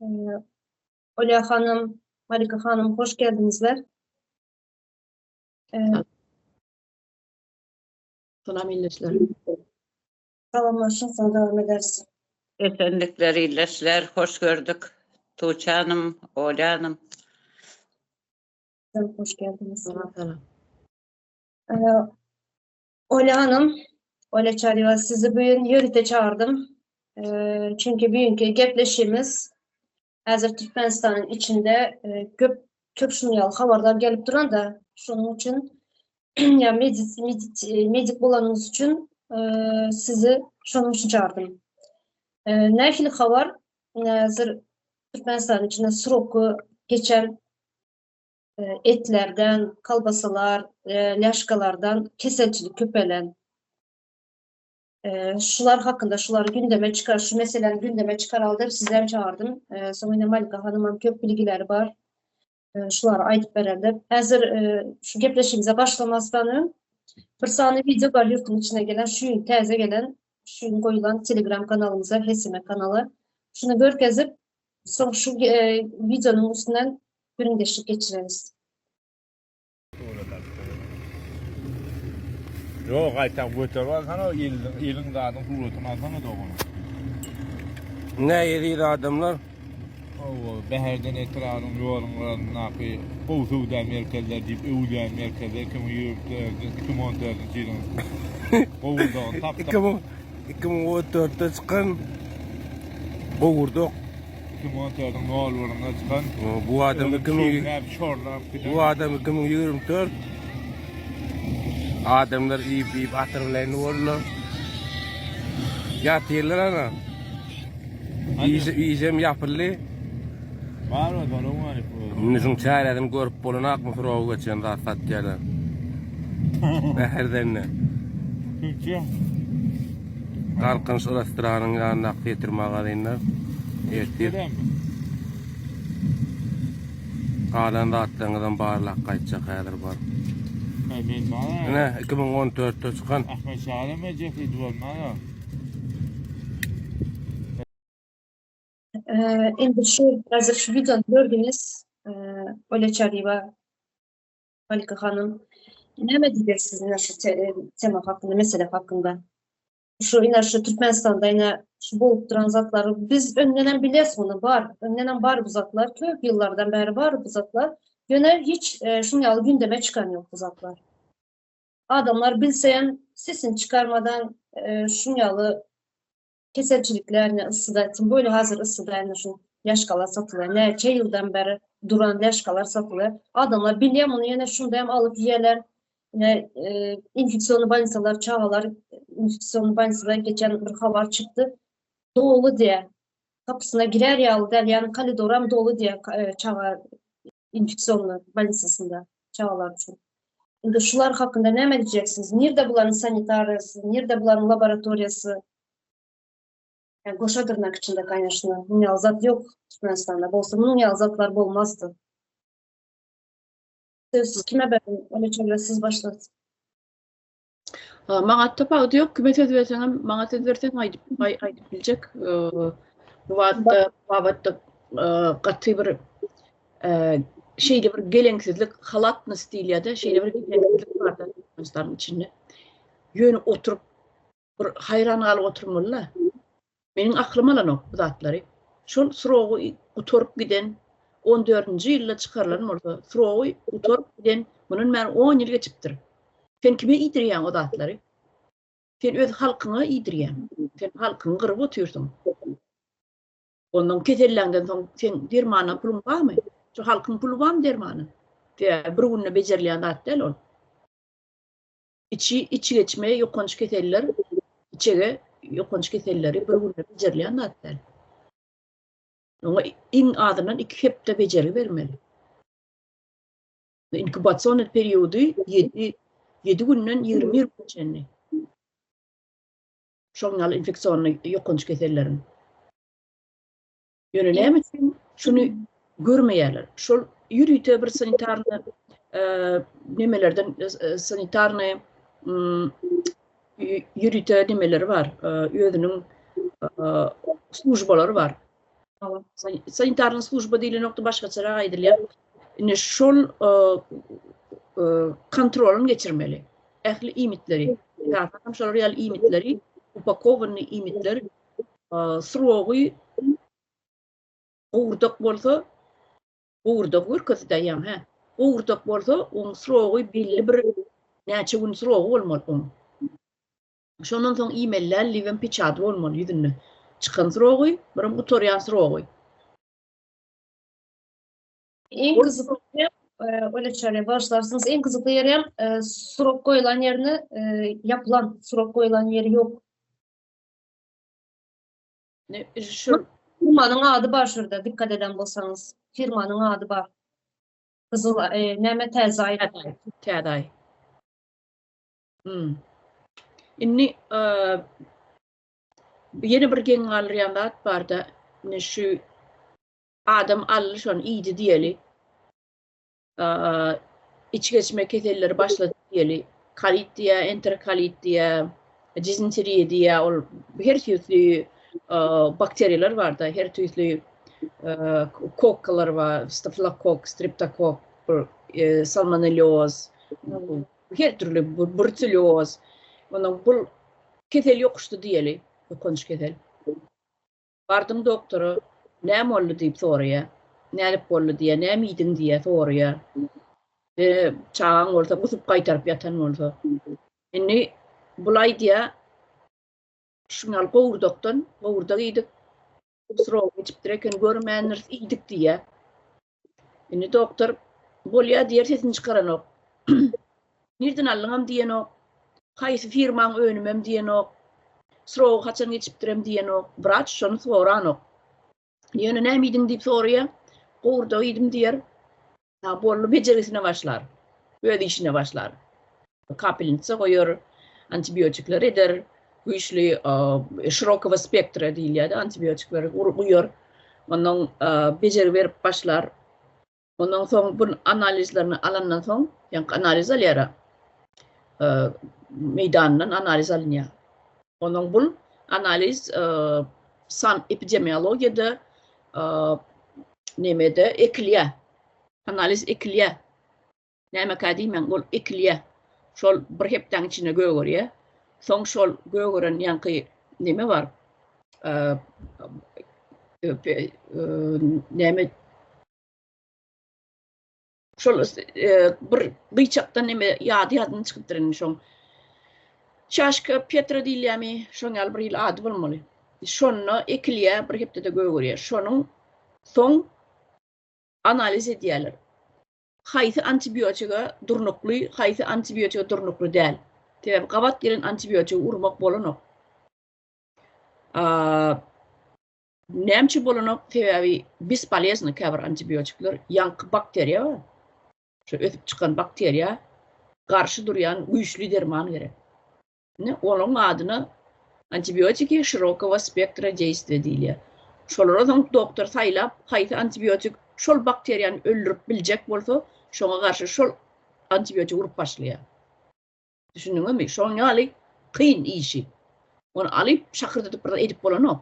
Olýa hanym, Malika hanym hoş geldiňizler. Salam ildeşler. Salamlaşyň soň dowam ederis. Esenlikler ildeşler, hoş gördük. Tuğçe hanım, Olya hanım. Hoş geldiniz. Salam salam. Ee, Olya hanım, Olya Çaryeva sizi bugün ýörite çagyrdım. Ee, çünki bugünkü gepleşimiz häzir Türkmenistanyň içinde e, köp köp şunuň ýaly habarlar gelip duran da şonuň üçin ýa medik, medik, e, medik bolanyňyz üçin e, sizi şonuň üçin çagyrdym. E, nähili habar? Häzir Türkmenistanyň içinde sroky geçen e, etlerden, kolbasalar, e, lýaşkalardan keselçilik köpelen. E, şular hakynda, şulary gündeme çykar, şu meseläni gündeme çykaraly diýip sizem çagyrdym. E, soň ine Malika hanymam köp bilgileri bar. E, şulary aýdyp berer diýip. Häzir e, şu gepleşigimize başlamazdan öň bir sany wideo bar ýurtuň içine gelen, şu gün täze gelen, şu gün goýulan Telegram kanalymyza, Hesime kanaly. Şuny görkezip, soň şu e, wideonyň üstünden gürrüňdeşlik geçireris. Ýok, gaýtam göterip alsana, iliň, iliň zadyň suratyny alsana dogany. Ne eziz adamlar. Hawa, Bäherden etrabynyň ýoluň gyrasyndaky gowy söwda merkezleri diýip öwülýän merkezde 2024 2014-nji ýylyň gowurdagyny tapdyk. 2014-de çykan gowurdak. 2014-iň nol birinde çykan. Bu adam 2000 şorlap giden. Bu adam 2024 adamlar iýip iýip atyr bilen boldular. Ýatyrlar ana. Iş, işem ýapyldy. Bar o dolan var. Indi şuň çäresini görüp bolanakmy suragy geçen zat satýarlar. Bäherdende. Türkçe. Galkynyş restoranyň ýanyndaky getir magazynda. Ertir. Galan zatlaryňyzam barlap gaýtjak häzir bar. Ine 2014-de çykan. Ahmet Şaram ejesi bolmaly. Ee, indi şu häzir şu wideony gördüňiz. Ee, Olya Çaryýewa Malika hanym, näme diýersiz ine şu tema hakynda, mesele hakynda? Şu ine şu Türkmenistanda ine şu bolup duran zatlary biz öňdenem bilýäs muny bar. Öňdenem bar bu zatlar, köp ýyllardan bäri bar bu zatlar. Ýöne hiç e, şuň ýaly gündeme çykan ýok bu zatlar. Adamlar bilseýem sesini çykarmadan e, şuň ýaly keselçilikler ine yssyda, tym bolýa hazir yssyda ine şu ýaşkalar satylýar. Näçe ýyldan bäri duran ýaşkalar satylýar. Adamlar bilýär muny ýene şunda hem alyp iýerler. Ine e, infeksiýonly bolnisalar, çagalar infeksiýonly bolnisada geçen bir habar çykdy. Doly diýe. Kapysyna girer ýaly däl, ýagny kolidoram doly diýe e, çaga infeksiýonly bolnisasynda çagalar üçin. Indi şular hakynda näme diýjeksiňiz? Nirde bularyň sanitariýasy, nirde bularyň laboratoriýasy? Yani goşa dyrnak içinde, конечно. Munuň ýaly zat ýok Türkmenistanda. Bolsa munuň ýaly zatlar bolmazdy. Söz kime beriň? Öyle çöle siz başlat. Maňa tapawudy ýok. Kime söz berseňem, maňa söz berseň aýdyp aýdyp biljek. Bu babatda babatda gaty bir şeýle bir geleňsizlik, halatnost diýilýär-de, şeýle bir geleňsizlik bar da Türkmenistanyň içinde. Ýöne oturyp bir haýran galyp oturmaly-da. Meniň aklym alanok bu zatlary. Şol srogy gutaryp giden on dördünji ýylda çykarylan bolsa, srogy gutaryp giden mundan bäri on ýyl geçipdir. Sen kime iýdirýäň o zatlary? Sen öz halkyňa iýdirýäň. Sen halkyňy gyryp otyrsyň. Ondan keselläňden soň seň dermana puluň barmy? Şu halkyň puly barmy dermana? Sebäbi bir günde bejerilýän zat däl ol. Içi, içigeçme ýokanç keseller, içege ýokanç keselleri bir günde bejerilýän zat däl. Oňa iň azyndan iki hepde bejergi bermeli. Inkubasion periody 7 7 günden 21 güne çenli. Şoň ýaly infeksionny ýokanç keselleriň. Ýöne näme üçin şuny görmeýärler? Şol ýörite bir sanitarny nemelerden sanitarny ýörite nemeleri bar, özüniň službalary bar. Sanitarnyý služba diýlenokdy başgaçarak aýdylýar. Indi şol kontrolyny geçirmeli. Ähli iýmitleri. Esasan hem şolar ýaly iýmitleri, upakowanyý iýmitler srogy gowurdak bolsa gowurdak görkezdi ýaňy hä. Gowurdak bolsa oň srogy belli bir näçe gün srogy bolmaly oň. Şondan soň iýmeli däl diýibem peçady bolmaly ýüzünde. Çykan srogy, birem gutarýan srogy. Iň gyzykly ýeri, Öleçeri bagyşlarsyňyz, iň gyzykly ýeri hem srok goýlan ýerine ýapylan srok goýlan ýeri ýok. Şu firmanyň ady bar şurada dikkat eden bolsaňyz. Firmanyň ady bar. Gyzyl näme Täze aý. Täze aý. Hmm. Indi ýene bir geň galdyrýan zat barda, indi şu adam aldy şony iýdi diýeli. Iç geçme keselleri başlady diýeli. Kolit diýä, enterokolit diýä, dizenteriýa diýä, ol her tüýsli bakteriýalar barda, her tüýsli kokkalar bar, stafilokokk, streptokokk, salmonellýoz, Her dürli bruselýoz, ondan bul kesel ýokuşdy diýeli, ýokanç kesel. Bardyň doktora, näme boldy diýip soraýar. Nädip boldy diýýär, näme iýdiň diýýär, soraýar. E, çagaň bolsa gusup gaýtaryp ýatan bolsa. Indi bul aýdýar, şuňal gowurdakdan, gowurdak iýdik, Srok geçipdir eken, görmändiris, iýdik diýýär. Indi doktor bolýar diýer, sesini çykaranok. Nirden aldyňam diýenok. Haýsy firmaň önümem diýenok. Srogy haçan geçipdirem diýenok. Wraç şony soranok. Ýöne näme iýdiň diýip soraýar. Gowurdak iýdim diýer. Ha, boldy, bejergisine başlar. Öz işine başlar. Kapelnitsa goýar, antibiotikler eder, güýçli şirokogo spektra diýilýär-de, antibiotikleri guýar. Ondan bejergi berip başlar. Ondan soň bu analizlerini alandan soň, ýaňky analiz alýar. Meýdanyndan analiz alynýar. Ondan bul analiz san epidemiologiýada nemede ekilýär. Analiz ekilýär. Nämekä diýmäň, ol ekilýär. Şol bir hepdäň içinde gögerýär. Soň şol gögeren ýaňky neme bar? Näme Şol bir gyýçakdan neme ýady ýadyndan çykypdyr indi şoň. Çaşka Petra diýilýärmi? Şoň ýaly bir hili ady bolmaly. Şonda ekilýär, bir hepdede gögerýär. Şonuň soň analiz edýärler. Haýsy antibiotige durnukly, haýsy antibiotige durnukly däl. Sebäbi gabat gelen antibiotigi urmak bolanok. Näme üçin bolanok? Sebäbi bespolezny käbir antibiotikler, ýaňky bakteriýa bar. Şu ösüp çykan bakteriýa garşy durýan güýçli derman gerek. Indi onuň adyna antibiotiki şirokogo spektra deýstwiýa diýilýär. Şolara soň doktor saýlap, haýsy antibiotik şol bakteriýany öldürip biljek bolsa, şoňa garşy şol antibiotigi urup başlaýar. Düşündiňizmi? Şonuň ýaly kyn işi. Ony alyp şakyrdadyp bir zat edip bolanok.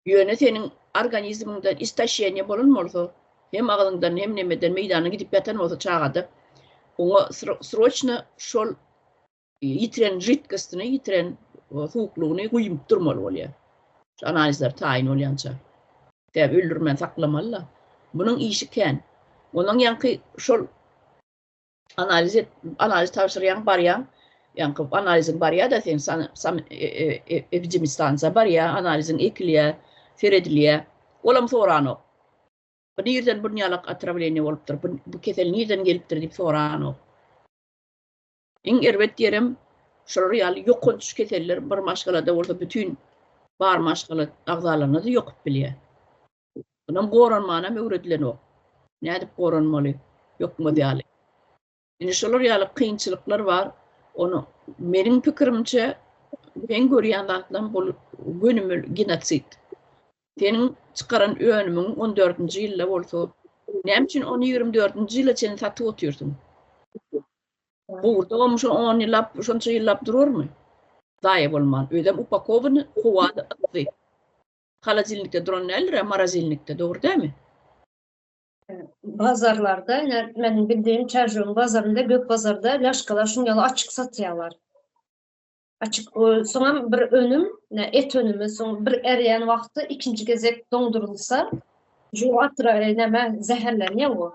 Ýöne seniň organizmiňde istoşeniýe bolan bolsa, hem agzyňdan hem nemeden meýdana gidip ýatan bolsa çagada, oňa sroçno şol ýitiren židkostyny, ýitiren suwuklygyny guýup durmaly bolýar. Şu analizler taýyn bolýança. Sebäbi öldürmän saklamaly-da. Munuň işi kän. Onuň ýaňky şol analiz et, analiz tabşyrýaň, barýaň, ýaňky analiziň barýar-da sen san, san e, e, e, epidemistansiýa barýar, analiziň ekilýär, seredilýär. Olam soranok. Bu nirden bu ýalak otrawleniýe bolupdyr, bu, bu kesel nirden gelipdir diýip soranok. Iň erbet ýerem şolar ýaly ýokanç keseller bir maşgalada bolsa bütin bar maşgala agzalaryna-da ýokup bilýär. Onam goranmanam öwredilenok. Nädip goranmaly ýokmaz ýaly. Indi şolar ýaly kynçylyklar bar. Ony meniň pikirimçe men görýän zatlarym bul gönümel genosid. Seniň çykaran önümiň on dördünji ýylda bolsa, näme üçin ony ýigrimi dördünji ýyla çenli satyp otyrsyň? Gowurdagam şo on ýyllap, şonça ýyllap durarmy? Zaýa bolman. Özem upakowany howada yssy. Holodilnikde duran däldir-ä, morozilnikde, dogry dälmi? Bazarlarda, ine, meniň bildigim Çärjewiň bazarynda, gök bazarda lýaşkalar şuň ýaly açyk satýarlar. Açyk, soňam bir önüm, ine, et önümi, soň bir erýän wagty ikinji gezek doňdurylsa, ju atra, näme, zäherlenýär o.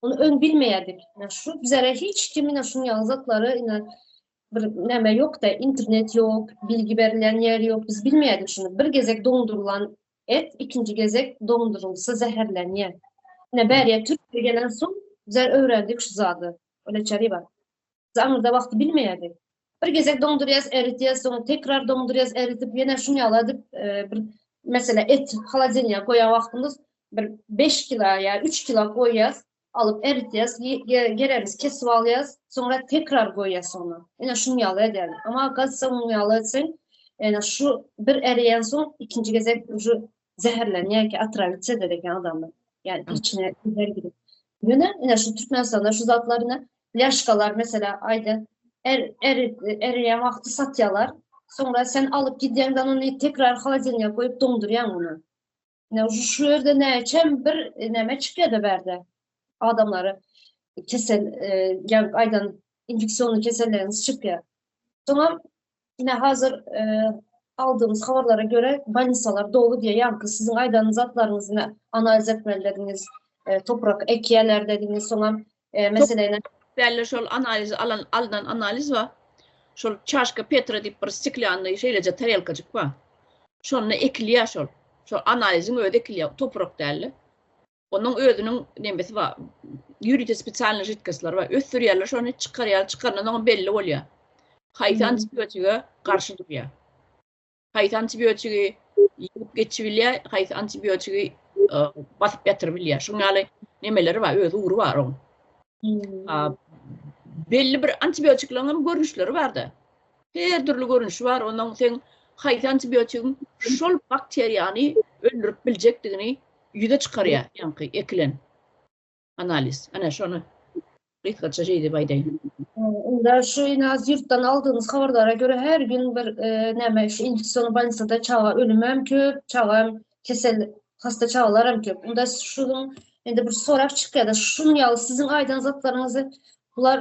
Ony öň bilmeýärdik. Ine, şu bizlere hiç kim ine şuň ýaly zatlary ine bir näme ýok-da, internet ýok, bilgi berilýän ýer ýok. Biz bilmeýärdik şuny. Bir gezek doňdurylan et ikinji gezek doňdurylsa zäherlenýär. Ine bäriýe Türkiýe gelensoň bizler öwrendik şu zady. Öyle çary bar. Biz aňyrda wagty bilmeýärdik. Bir gezek doňdurýas, eritýäs, soň tekrar doňdurýas, eritip ýene şuny ýaly edip e, bir mesela et holodilniýe goýan wagtymyz bir 5 kilo ýa 3 kilo goýýas, alyp eritýäs, geremiz kesip alýas, soňra tekrar goýýas ony. Ine şuny ýaly edýär. Amma gazsa onuň ýaly etseň, ene şu bir eriýän soň ikinji gezek şu zäherlenýär ki, otravit eder eken adamy. Ýani içine zäher girip. Ýöne ine şu Türkmenistanda şu zatlar ine Lýaşkalar mesela aýda er, er, eriýän wagty satýarlar. Soňra sen alyp gidýäňden ony tekrar holodilniýe goýup doňdurýaň ony. Ine şu şu ýerde näçem bir näme çykýar-da bärde. Adamlary kesel, e, ýa aýdan infeksionly keselleriniz çykýar. Soňam ine hazir e, aldığymyz habarlara göre bolnisalar doly diýýär. Ýaňky siziň aýdan zatlaryňyzy ine analiz etmeli dediňiz, e, toprak ekýärler dediňiz. Soňam e, meselene Dälle şol analiz alan alnan analiz bar. Şol çaşka Petra diýip bir steklannyý şeýleje tarelkajyk bar. Şonda ekilýär şol. Şol analiziň özi ekilýär, toprak dälle. Onuň özüniň nemesi bar. Ýörite spesialnyý židkostlar bar. Ösdürýärler şony, çykarýarlar, çykarandan soň belli bolýar. Haýsy antibiotige garşy durýar. Haýsy antibiotigi ýeňip geçibilýär, haýsy antibiotigi e, basyp ýatyrybilýär. Şuň ýaly nemeleri bar, öz ugry bar oň. Hmm. Belli bir antibiotikleriň hem görnüşleri bar-da. Her dürli görnüşi bar. Onuň sen haýsy antibiotigiň şol bakteriýany öldürip biljekdigini ýüze çykarýar, ýaňky ekilen analiz. Ana şony gysgaça şeý diýip aýdaýyn. Onda şu ine az ýurtdan aldygymyz habarlara görä her gün bir e, näme şu infeksion bolnisada çaga ölümi hem köp, çaga hem kesel hasta çagalar hem köp. Onda şunuň indi bir sorag çykýar-da, şunuň ýaly siziň aýdan zatlaryňyzy bular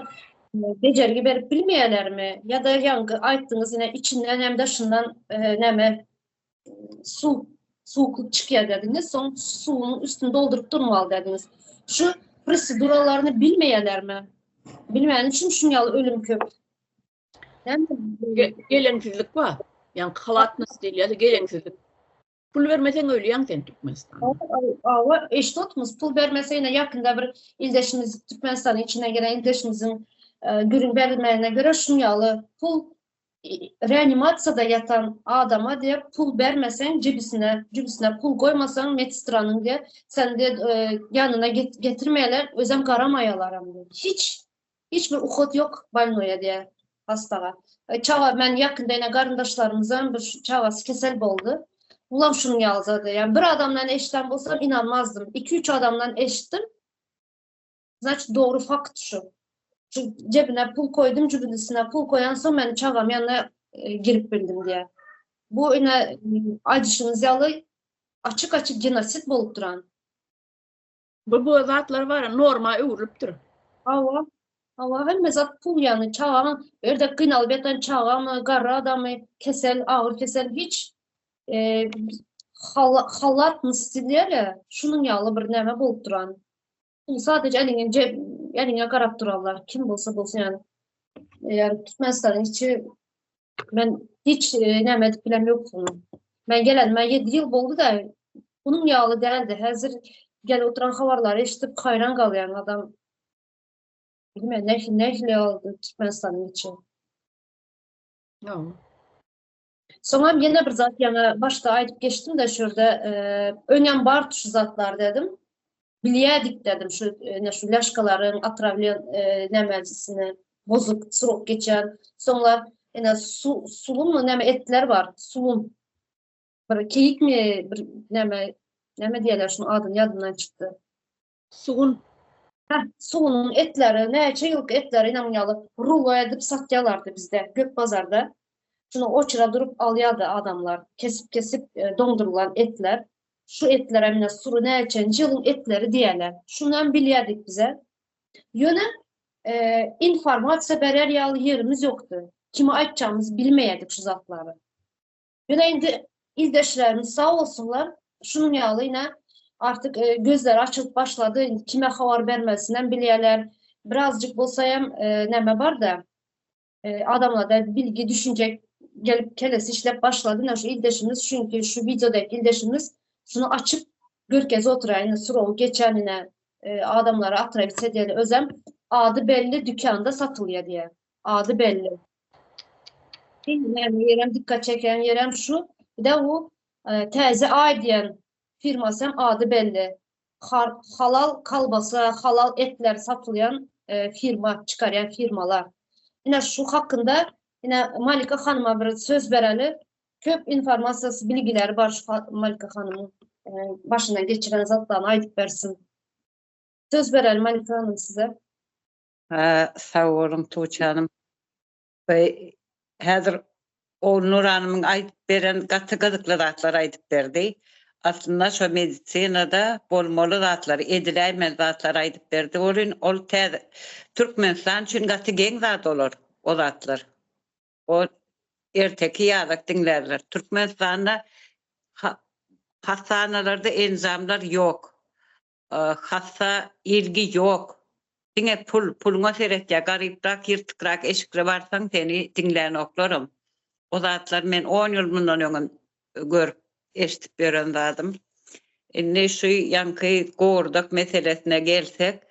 e, bejergi berip bilmeýärlermi? Ýa-da ýaňky aýtdyňyz ine içinden hem daşyndan e, näme suw suwuklyk çykýar dediňiz, soň suwuň üstüni dolduryp durmaly dediňiz. Şu proseduralaryny bilmeýärlermi? Bilmeýän üçin şuň ýaly ölüm köp. Näme? Geleňsizlik bar. Ýaňky halatnost diýilýär, geleňsizlik. Pul bermeseň ölýäň sen Türkmenistanda. Awa, eşitotmyz, pul bermese ýene ýakynda bir ildeşimiz Türkmenistanyň içine giren ildeşimiziň e, gürrüň berilmegine görä şuň ýaly pul reanimasiýada ýatan adama diýip pul bermeseň jübüsine jübüsine pul goýmasaň medsestranyň diýip sen diýip e, ýanyna getirmeýärler özem garamaýarlaram diýip hiç hiç bir uhod ýok bolnoýa diýip hastaga e, çaga men ýakynda ýene garyndaşlarymyzam bir çagasy kesel boldy bulam şunuň ýaly zady ýani bir adamdan eşiden bolsam inanmazdym 2-3 adamdan eşitdim Значит, dogry fakt şu. Şu cebine pul koydum, jübünisine pul koyan soň men çagam ýanyna e, girip bildim diýär. Bu ine aýdyşyňyz ýaly açyk-açyk genosid bolup duran. Bu bu zatlar bar, norma öwrülipdir. Hawa. Hawa, hemme zat pul ýany çagaň erde gynalyp ýatan çagamy, garry adamy, kesel, agyr kesel hiç e, halat diýýär, şunuň ýaly bir näme bolup duran. Sadece eliňe cep, eliňe garap durarlar. Kim bolsa bolsun yani. Yani Türkmenistanyň içi men hiç e, näme edip bilem ýok bunu. Men gelenime 7 ýyl boldy da bunun ýaly däldi. Häzir gel oturan habarlary eşidip haýran galýan adam. Bilmem ne nähili oldu Türkmenistanyň içi. No. Soňam ýene bir zat ýaňy başda aýdyp geçdim-de şu ýerde, e, öňem bar şu zatlar dedim. Bilýärdik dedim şu e, şu laşkalaryň otrawlen e, nämesini bozuk srok geçen. Soňlar ene su sulun näme etler bar, sulun. Bir keýikmi bir näme näme diýerler şunuň adyny ýadymdan çykdy. Sugun. Heh, sugunyň etleri, näçe ýylky etleri ine ýaly rulo edip satýarlardy bizde, gök bazarda. Şuny oçura durup alýardy adamlar. Kesip-kesip doňdurylan etler. Şu etlerem ine sury näçenji ýylyň etleri diýýärler. Şunam bilýärdik bize. Ýöne informasiýa berer ýaly ýerimiz ýokdy. Kime aýtjagymyzy bilmeýärdik şu zatlary. Ýöne indi ildeşlerimiz sag bolsunlar, şunuň ýaly ine artyk gözleri açylyp başlady. Indi kime habar bermelisinem bilýärler. Birazjyk bolsa hem näme bar-da, adamlarda bilgi, düşünje gelip kellesi işläp başlady. Ine şu ildeşimiz, çünki şu wideodaky ildeşimiz şuny açyp görkezip oturýar. Ine surawy geçen ine adamlara atrawiç edýär. Özem ady belli dükanda satylýar diýýär. Ady belli. Näme ýerem dikkat çeken ýerem şu. Bir de bu Täze Aý diýen firmasy hem ady belli. Halal kolbasa, halal etler satylýan firma, çykarýan firmalar. Ine şu hakynda ine Malika hanyma bir söz bereli. Köp informasiýasy, bilgileri bar şu Malika hanymyň başyndan geçiren zatlaryny aýdyp bersin. Söz bereli Malika hanym size. Sag boluň Tuğçe hanym. Häzir Ogulnur hanymyň aýdyp beren gaty gyzykly zatlar aýdyp berdi. Aslynda şo medisinada bolmaly zatlary, ediläýmeli zatlary aýdyp berdi welin ol täze Türkmenistan üçin gaty geň zat olar, o zatlar. O erteki ýalak diňlärler. Türkmenistanda hassanalarda enjamlar ýok. Hassa ilgi ýok. Diňe pul, puluňa seretýär. Garyprak, ýyrtykrak eşikli barsaň seni diňlänoklaram. O zatlar men on ýyl mundan öňem görüp, eşidip ýören zadym. Indi şu ýaňky gowurdak meselesine gelsek,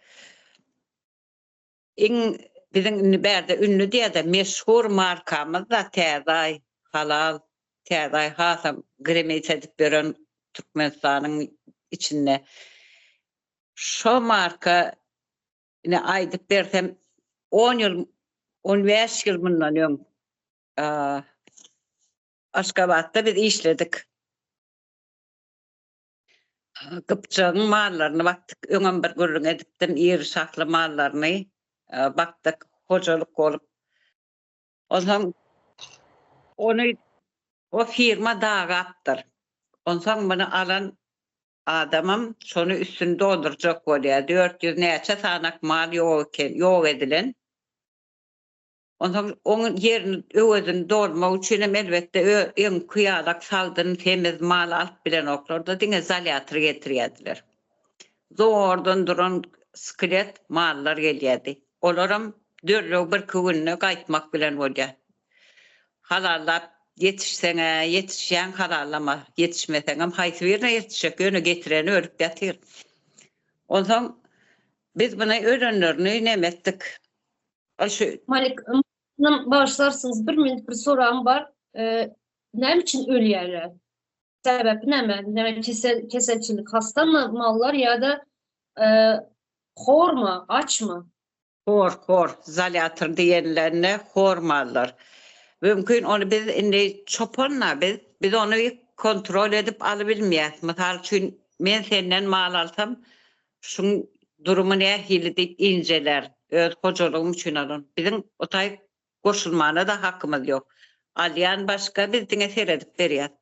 iň biziň indi bärde ünlü diýýär-de, meşhur markamyz-da Täze Aý, halal, Täze Aý hasam gremit edip ýören Türkmenistanyň içinde. Şo marka ine aýdyp bersem on ýyl, on bäş ýyl mundan öň Aşgabatda biz işledik. Gypjagyň mallaryny bakdyk. Öňem bir gürrüň edipdim, iri şahly mallaryny bakdyk, hojalyk bolup. Onsoň ony o firma dagapdyr. Onsoň muny alan adamam şony üstüni doldurjak bolýar. 400 näçe sanak mal ýok eken, ýok edilen. Onsoň oň ýerini, öwezini dolmak üçinem elbetde öňki ýalak sagdyn, semiz mal alyp bilenoklar-da, diňe zolýator getirýärdiler. Zordan duran skelet mallar gelýärdi. Olaram dörröw birki günde gaýtmak bilen bolýar. Halallap ýetişseň-ä ýetişýäň, halallama ýetişmeseňem haýsy birine ýetişjek, ýöne getireni ölüp ýatyr. Onsoň biz muny ölenlerini neme etdik. Ay şu Malik hanım bagyşlarsyňyz bir minut bir soragym bar. Näme üçin ölýärler? Sebäbi näme? Näme kesel keselçilik hastamy mallar ýa-da hormy, açmy? Hor, hor, zalýator diýenlerine hor mallar. Mümkin ony biz indi çopan-da biz, biz ony kontrol edip alybilmeýäs. Mysal üçin men senden mal alsam, Şuň durumy nähili diýip injeler. Öz hojalygym üçin alan. Biziň o taý goşulmana-da hakymyz ýok. Alýan başga, biz diňe seredip berýäs.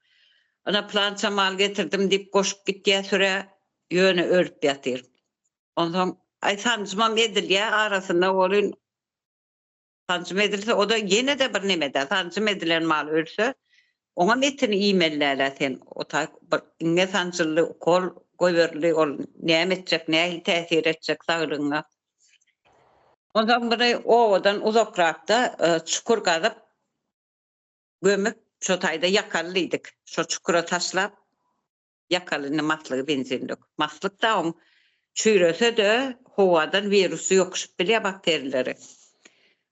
Ynha pylança mal getirdim diýip goşup gitýär sürä, ýöne ölüp ýatyr. Onsoň, aý sanjymam edilýär arasynda welin Sanjym edilse o-da ýene-de bir neme-dä, sanjym edilen mal ölse, oňam etini iýmeli däl-ä sen. O taý bir iňňe sanjyldy, ukol goýberildi, ol näme etjek, nähili täsir etjek saglygyňa. Onsoň bir obadan uzakrakda çukur gazyp, gömüp, şo taýda ýakaly diýdik. Şo çukura taşlap, Ýakaly indi maslygy benzin dök. Maslyk da oň çüýrese-de howadan wirusy ýokuşyp bilýär bakterileri.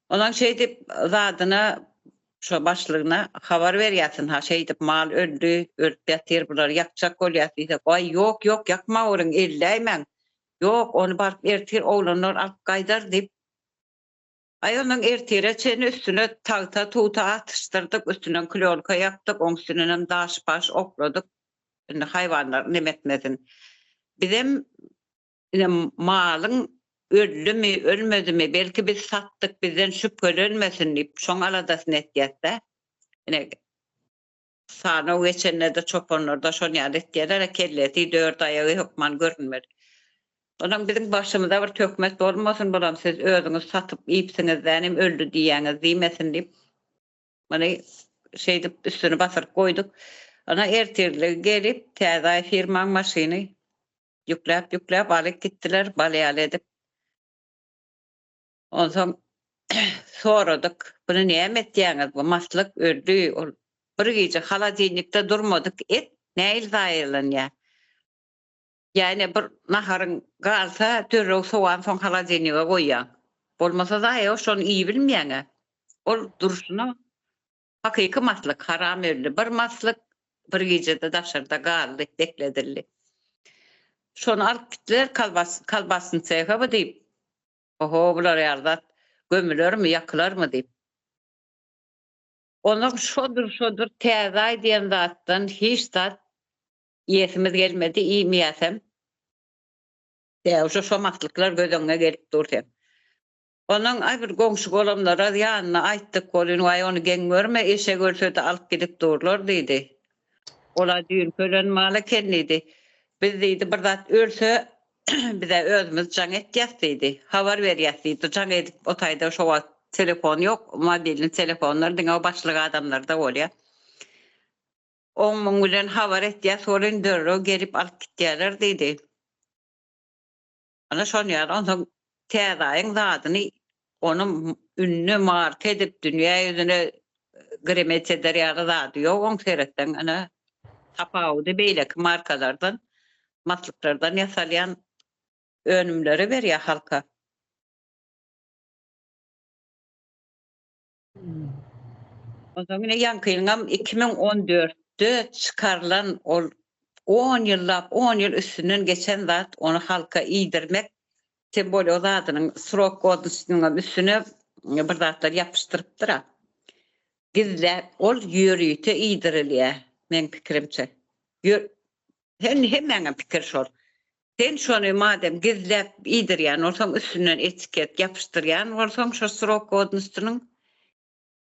Ondan şeýdip zadyna şo başlygyna habar berýärsin ha şeýdip mal öldi, ölüp ýatyr bulary ýakjak bolýas diýsek, waý ýok ýok ýakmaweriň elläýmäň. Ýok ony baryp ertir oglanlar alyp gaýdar diýip Aý ondan ertire çenli üstüne tagta tugta atyşdyrdyk, üstünden klýonka ýapdyk, oň üstündenem daş-paş okladyk. Indi haýwanlar neme etmesin. Bizem ine malyň öldümi, ölmedimi, belki biz satdyk, bizden şübhelenmesin diýip, şoň aladasyny etýäs-dä. Ine sanaw geçende-de çopanlarda şon ýaly etýärler, kellesi, dört aýagy hökman görünmeli. Onam biziň başymyza bir töhmet bolmasyn, bulam siz özüňiz satyp iýipsiňiz dänim öldi diýýäňiz diýmesin diýip, muny şeýdip üstüni basyryp goýduk. Ana ertirligi gelip Täze aý firmaň maşyny ýükläp-ýükläp alyp gitdiler, bal ýaly edip. Onsoň soradyk, Buny näme etýäňiz, bu maslyk öldi, ol bir gije holodilnikde durmadyk et nähili zaýalanýar? Ýa ine bir naharyň galsa derrew sowansoň holodilnige goýýaň. Bolmasa zaýa şony iýibilmeýäň-ä. Ol durşuna hakyky maslyk, haram öldi. Bir maslyk bir gijede daşarda galdy, bekledildi. Şony alyp gitdiler kolbas, kolbasny seha bu diýip. Oho, bular ýaly zat gömülermi, ýakylarmy diýip. Onuň şodur, şodur täze aý diýen zatdan hiç zat iýesimiz gelmedi, iýmeýäsem. Däwşe şo maslyklar göz öňüňe gelip dur seň. Onuň aý bir goňşy-golamlara ýanyna aýtdyk welin, waý ony geň görme, eşek ölse-de alyp gidip durlar diýdi. Ol-a düýnki ölen mal eken diýdi. Biz diýdi, bir zat ölse, biz-ä özümiz jaň etýäs diýdi. Habar berýäs diýdi. Jaň edip o taýda şo wagt telefon ýok, mobilni telefonlar diňe o başlyk adamlarda bolýar. Oň-muň bilen habar etýäs welin derrew gelip alyp gitýärler diýdi. Ana şon ýaly onsoň Täze aýyň zadyny ony ünlü marka edip dünýä ýüzüne gremet eder ýaly zady ýok oň seretseň ana tapawudy beýleki markalardan maslyklardan ýasalýan önümleri berýär halka. Onsoň ine ýaňkynyňam 2014-de çykarylan ol on ýyllap, on ýyl üstünden geçen zat, ony halka iýdirmek, tem bolýa o zadynyň srok godnostynyňam üstüne bir zatlar ýapyşdyrypdyr-a. Gizläp, ol ýörite iýdirilýär, meň pikirimçe. Ýör, hemmäňem pikiri şol. Sen şony madem gizläp iýdirýän bolsaň, üstünden etiket ýapyşdyrýan bolsaň şo srok godnostynyň,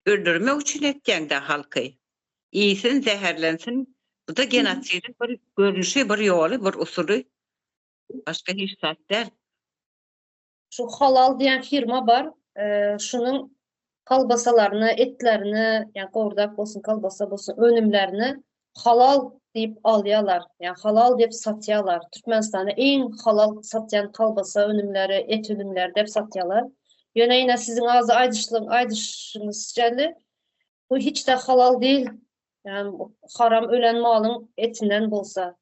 öldürmek üçin etýäňdä halky. Iýsin, zäherlensin, bu-da genosidiň bir görnüşi, bir ýoly, bir usuly. Başga hiç zat däl. Şu Halal diýen firma bar. Şunuň kolbasalaryny, etlerini, ýa gowurdak bolsun, kolbasa bolsun, önümlerini halal diýip alýarlar. Ýa halal diýip satýarlar. Türkmenistanda iň halal satýan kolbasa önümleri, et önümleri diýip satýarlar. Ýöne ýene siziň azy aýdyşlyň, aýdyşyňyz ýaly bu hiç-de halal däl. Ýa haram ölen malyň etinden bolsa.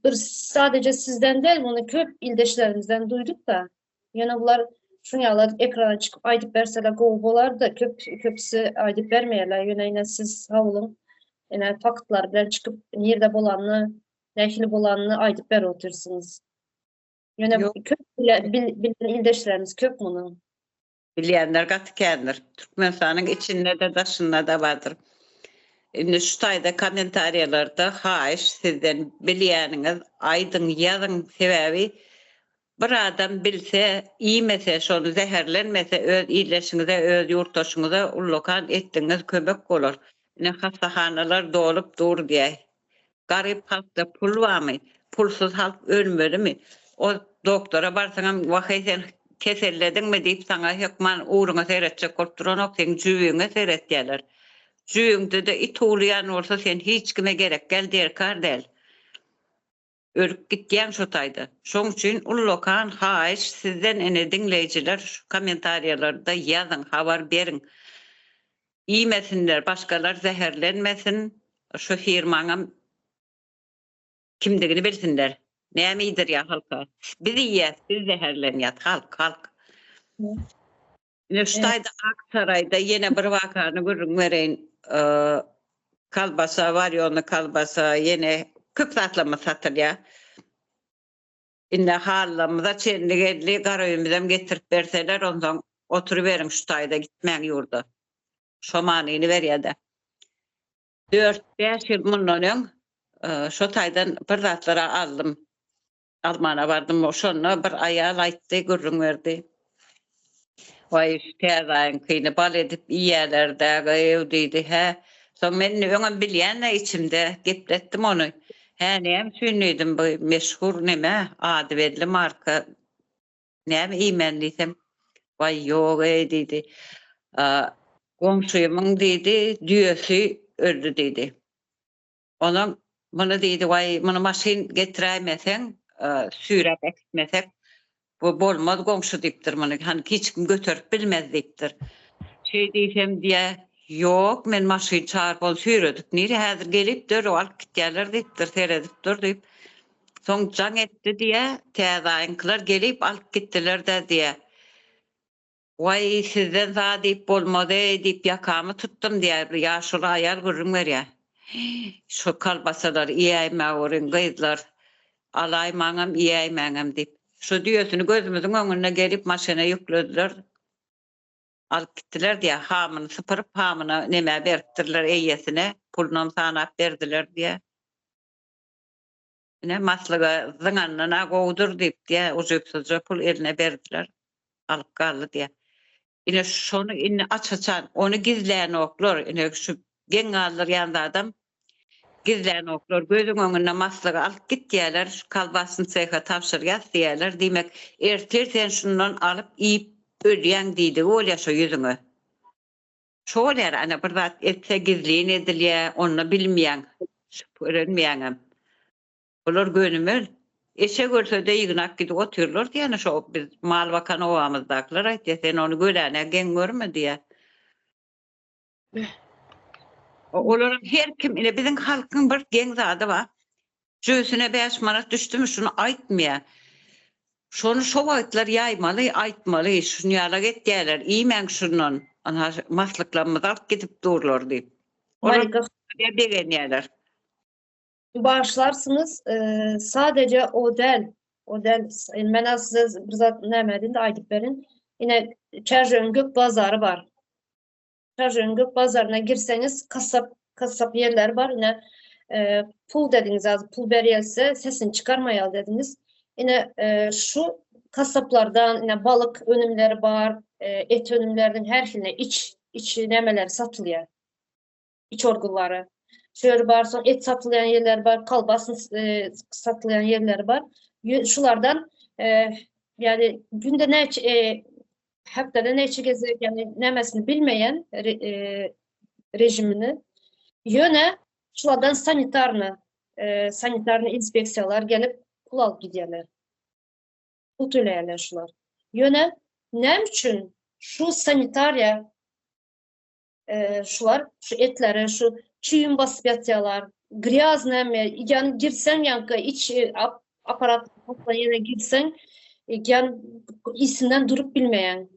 Bir sadece sizden däl, muny köp ildeşlerimizden duýduk-da. Ýöne bular şuny ýaly ekrana çykyp aýdyp berseler gowy bolardy. Köp köpüsi aýdyp bermeýärler. Ýöne ine siz sag boluň. Ine faktlar bilen çykyp nirde bolanyny, nähili bolanyny aýdyp berip otyrsyňyz. Ýöne köp bilen ildeşlerimiz köp munuň. Bilýänler gaty kändir. Türkmenistanyň içinde-de daşynda-da bardyr. Indi şu taýda kommentariýalarda haýyş sizden bilýäniňiz aýdyň ýazyň sebäbi bir adam bilse iýmese şony zäherlenmese öz ildeşiňize öz ýurtdaşyňyza ullakan etdigiňiz kömek bolar. Ine hassahanalar dolup dur diýäý. Garyp halkda pul barmy? Pulsuz halk ölmelimi? O doktora barsaňam waheý sen kesellediňmi diýip saňa hökman ugruňa seretjek bolup duranok seň jübüňe seretýäler. Jübüňde-de it uwlaýan bolsa sen hiç kime gerek däl derkar däl. Ölüp gitýäň şo taýda. Şoň üçin ullakan haýyş sizden ine diňleýjiler şu kommentariýalarda ýazyň habar beriň. Iýmesinler başgalar zäherlenmesin şu firmaňam kimdigini bilsinler. Näme iýdirýär halka. Biz iýýäs biz zäherlenýäs halk halk. Ine şu taýda Ak Saraýda ýene bir wakany gürrüň bereýin. Kolbasa, warýony kolbasa, ýene köp zatlarymyz satylýar. Indi hallamyza çenli geldi, garaöýümizem getirip berseler, onsoň oturyberiň şu taýda gitmäň ýurda. Şo manyny berýär-de. Dört-bäş ýyl mundan öň şo taýdan bir zatlar-a aldym. Almana bardym. Şonda bir aýal aýtdy, gürrüň berdi. Waý, şu täze aýyňkyny bal edip iýýäler-dä, gyýw diýdi. Hä, soň men indi öňem bilýän-dä içimde, gepletdim ony. Hä, näme üçin diýdim, bu meşhur neme, ady belli marka, näme iýmän diýsem, waý, ýog-eý diýdi. Goňşymyň diýdi, düýesi öldi diýdi. Onuň muny diýdi, waý, muny maşyn getiräýmeseň, süýräp äkitmesek, bu bolmaz goňşy diýipdir muny, hany hiç kim göterip bilmez diýipdir. Şeý diýsem diýýä, ýok, men maşyn çagyryp ony süýredip nirä, häzir gelip derrew alyp gitýärler diýipdir, seredip dur diýip. Soň jaň etdi diýýä, täze aýyňkylar gelip alyp gitdiler-dä diýýä. Waý, sizden zat diýip bolmaz-eý, diýip, ýakamy tutdum, diýýär. Bir ýaşuly aýal gürrüň berýär. Şu kolbasalary iýäýmäweriň, gyzlar. Alaýmaňam, iýäýmäňem, diýip. Şu düýesini gözümiziň öňünde gelip maşyna ýüklediler. Alyp gitdiler, diýýär. Hamyny sypyryp, hamyna nemä beripdirler eýesine. Pulunam sanap berdiler, diýýär. Ine, maslyga zyňandan-a gowudyr diýip, diýýär, ujypsyzja pul eline berdiler. Alyp galdy diýýär. Ine, şony indi aç-açan, ony gizlänoklar. Ine, şu geň galdyrýan zadam, gizlänoklar. Gözüň öňünde maslygy alyp gitýärler, şu kolbasny sehe tabşyrýas diýýärler. Diýmek, ertir sen şundan alyp iýip ölýäň diýdigi bolýar şo ýüzüňe. Şo bolýar, ana, bir zat etse gizlin edilýär, onda bilmeýäň, şübhelenmeýäňem. Bular gönümel. Eşek ölse-de ýygnap gidip otyrlar diýýän, şo biz mal bakan obamyzdakylar aýtýar, sen ony göläne geň görme diýýär. Olaryň her kim, ine biziň halkyň bir geň zady bar. Jübüsine 5 manat düşdümi şuny aýtmaýar. Şony şo wagtlar ýaýmaly, aýtmaly, şuny ýalak etýärler, iýmäň şundan, ynha maslyklarymyzy alyp gidip durlar diýip. Olar begenýärler. Bagyşlarsyňyz, sadece o däl, o däl. Men size bir zat näme edin-de aýdyp berin. Ine, Çärjewiň gök bazary bar. Çärjewiň gök bazaryna girseňiz, kasap, kasap ýerleri bar. Ine, e, pul dediňiz, az pul berýärse, sesini çykarmaýar dediňiz. Ine, e, şu kasaplardan ine balyk önümleri bar, e, et önümleriniň her hiline iç, iç nämeleri satylýar. Iç organlary. Şu ýer bar, soň et satylýan ýerler bar, kolbas e, satylýan ýerleri bar. Şulardan e, yani günde näçe e, hepdede näçe gezek yani nämesini bilmeýän re, e, rejimini ýöne şulardan sanitarny e, sanitarny inspeksiýalar gelip pul alyp gidýärler. Pul töleýärler şular. Ýöne näme üçin şu sanitariýa şular şu etlere şu çüýüm basyp ýatýarlar. Grýaz näme? Ýani girseň ýaňky iç e, aparat ýere girseň, e, ýani isinden durup bilmeýäň.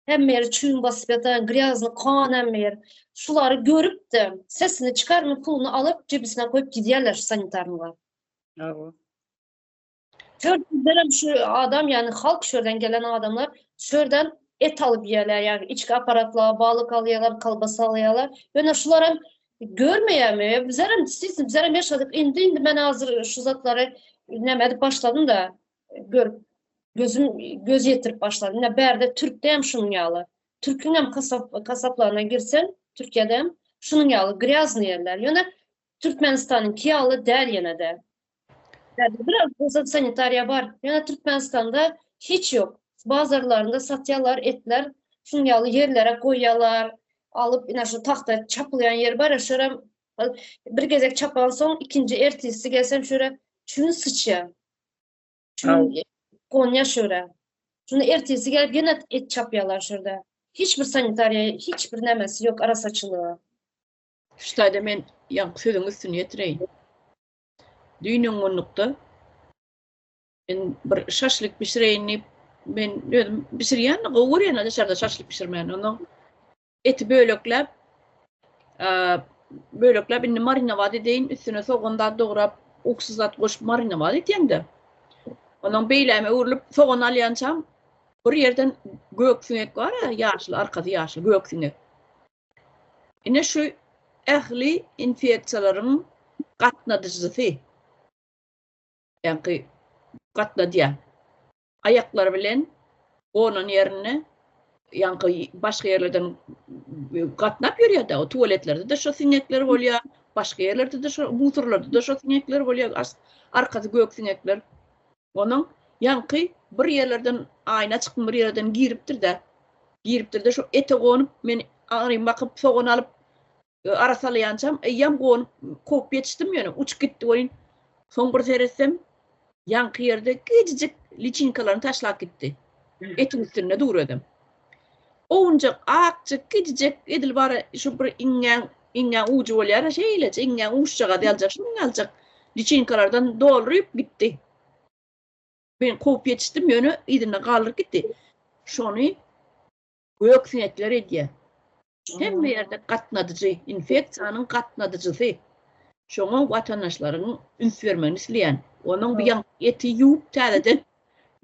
Hemme ýeri çüýüm basyp ýatan, grýazny kan hemme ýer. Şulary görüp-de, sesini çykarmy puluny alyp jübüsine koýup gidýärler şu sanitarnylar. Hawa. Şörden şu adam yani halk şörden gelen adamlar şörden et alyp yiyorlar yani içki aparatla balık alıyorlar, kalbasa alıyorlar. Ýöne şular hem görmeýärmi? Bizler hem siz bizler hem yaşadyk. Indi indi men hazır şu zatlary näme edip başladım da görüp gözüm göz yetirip başladım. Ne bärde Türkde hem şunun ýaly. Türküň hem kasap kasaplaryna girsen Türkiýede hem şunun ýaly grýazny ýerler. Ýöne Türkmenistanyňky ýaly däl ýene-de. Biraz bolsa sanitariýa bar. Ýöne Türkmenistanda hiç ýok. Bazarlarynda satýarlar etler. Şuň ýaly ýerlere goýýarlar. Alyp ine şu tagta çapylýan ýer bar. Şöyle bir gezek çapan soň ikinji ertesi gelsem şöyle çün syçýar. Çün gonýar şöyle. Şunu ertesi gelip ýene et çapýarlar şurada. Hiç bir sanitariýa, hiç bir nämesi ýok arasaçylygy. Şu taýda men ýaňky sözüň üstüni ýetireýin. Düýn öňňunlukda men bir şaşlyk bişireýin diýip, men özüm bişirýän-de, gowy görýän daşarda şaşlyk bişirmäni. Ondan eti bölekläp, bölekläp indi marinowat edeýin, üstüne sogan zat dograp, uksus zat goşup marinowat edýän-de. Ondan beýläme öwrülip sogan alýançam bir ýerden gök siňek bar-a, ýaşyl, arkasy ýaşyl gök siňek. Ine şu ähli infeksiýalaryň gatnadyjysy. Ýaňky gatnadýar. Aýaklary bilen gonan ýerinde. Ýaňky başga ýerlerden gatnap ýörýär-dä, o tualetlerde-de şo siňekler bolýar, başga ýerlerde-de şo, musorlarda-da şo siňekler bolýar, arkasy gök siňekler. Onuň ýaňky bir ýerlerden aýna çykmy bir ýerden giripdir-de, giripdir-de şo ete gonup, men aňrym bakyp sogan alyp Arassalaýançam eýýäm gonup, kowup ýetişdim ýöne uçup gitdi welin, soň bir seretsem, ýaňky ýerde kiçijik liçinkalaryny taşlap gitdi. Etiň üstünde dur özem. Owunjak, akjyk, kiçijek, edil bar şu bir iňňäň, iňňäň ujy bolýar-a şeýleje, iňňäň uçjagaz ýaljak, şunuň ýaljak liçinkalardan dolduryp gitdi. Men kowup ýetişdim ýöne yzynda galdyryp gitdi. Şony Gök siňekler edýär. Hemme ýerde gatnadyjy, infeksiýanyň gatnadyjysy. Şoňa watandaşlaryň üns bermegini isleýän. Onuň bu ýaňky eti ýuwup täzeden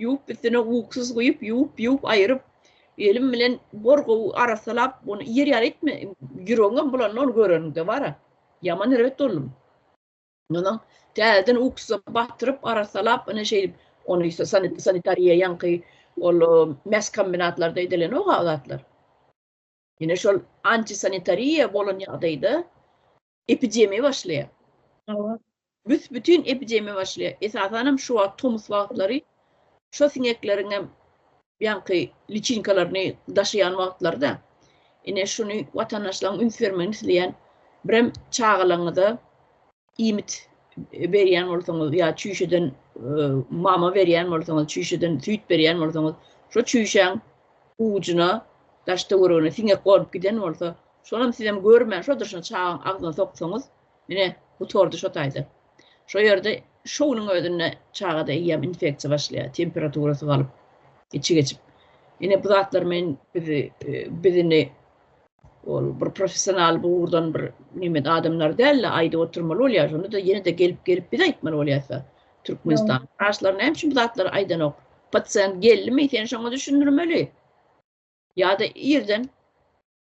ýuwup üstüne uksus guýup, ýuwup, ýuwup aýyryp, elim bilen bor gowy arassalap, ony iýer ýaly etme, ýüregiňem bulandy ony göreniňde bar-a. Ýaman erbet boldum. Ondan täzeden uksusa batyryp, arassalap, ine şeýdip, ony sanitariýa ýaňky ol mäs kombinatlarda edilenok-a o zatlar. Ine şol antisanitariýa bolan ýagdaýda epidemiýa başlaýar. Hawa. Büs-bütin epidemiýa başlaýar. Esasanam şu wagt tomus wagtlary şo siňekleriňem ýaňky liçinkalaryny daşaýan wagtlary-da. Ine şuny watandaşlaryň üns bermegini isleýän. Birem çagalaryňyza iýmit berýän bolsaňyz ýa çüýşeden mama berýän bolsaňyz, çüýşeden süýt berýän bolsaňyz, şo çüýşäň ujuna, daş-töweregine siňek gonup giden bolsa, şonam sizem görmän şo durşuna çagaň agzyna soksaňyz, Ine, gutardy şo taýda. Şo ýerde şo günüň özünde çagada eýýäm infeksiýa başlaýar, temperaturasy galyp, içi geçip. Ine, bu zatlar men bizi, biz indi ol bir professional bu ugurdan bir neme adamlar däl-de, aýdyp oturmaly bolýar. Şonda-da ýene-de gelip-gelip biz aýtmaly bolýarys-da. Türkmenistan wraçlary näme üçin bu zatlary aýdanok? Pasient geldimi, sen şoňa düşündirmeli. Ýa-da irden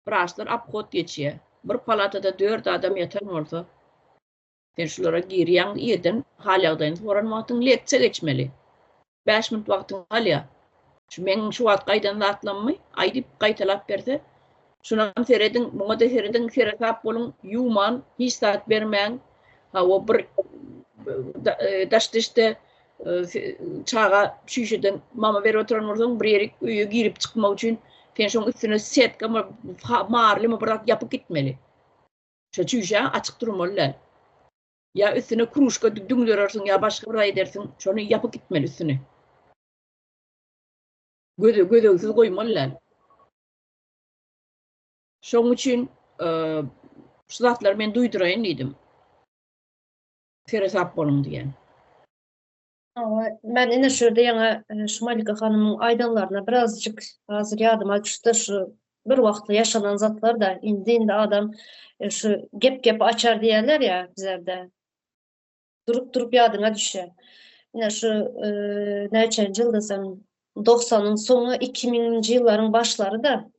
Wraçlar obhod geçýär. Bir palatada dört adam ýatan bolsa, sen şulara girýäň, irden hal-ýagdaýyny soran wagtyň leksiýa geçmeli. Bäş minut wagtyň galýar. Şu meň şu wagt gaýdan zatlammy aýdyp, gaýtalap berse, şunam serediň, muňa-da serediň, seresap boluň, ýuwman, hiç zat bermäň. Hawa, bir daş-dişde çaga çüýşeden mama berip oturan bolsaň, bir ýerik öýe girip çykmak üçin sen şoň üstüne setkamy, marlymy bir zat ýapyp gitmeli. Şo çüýşä açyk durmaly däl. Ýa üstüne kruşka düňderersiň, ýa başga bir zat edersiň, şony ýapyp gitmeli üstüne. Göze gözegsiz goýmaly däl. Şoň üçin şu zatlary men duýduraýyn diýdim. Seresap boluň diýen. Hawa, men ine şu ýerde ýaňy şu Malika hanymyň aýdanlaryna birazjyk hazir ýadyma düşdi şu bir wagtlar ýaşanan zatlar-da, indi indi adam şu gep gepi açar diýerler ýa bizlerde. Durup durup ýadyňa düşýär. Ine şu näçenji ýyl desem, dogsanyň soňy, ikimiňinji ýyllaryň başlary-da.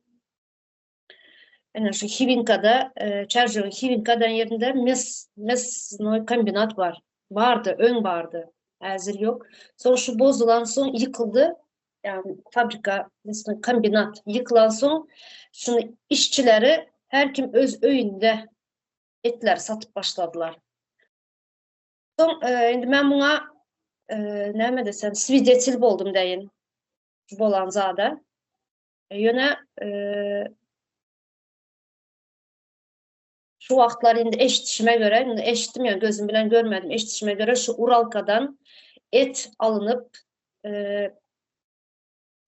Ine şu Hiwinkada, Çärjewiň Hiwinka diýen ýerinde mes, mesnoý kombinat bar. Bardy, öň bardy. Häzir ýok. Soň şu bozulan soň ýykyldy. Ýagny fabrika, mesnoý kombinat ýykylan soň şuny işçileri her kim öz öýünde etleri satyp başladylar. Soň indi men muňa näme desem, swidetel boldum deýin. Bolan zada. Ýöne şu wagtlar indi eşidişime göre, indi eşitdim ýöne gözüm bilen görmedim, eşidişime göre şu Uralkadan et alynyp,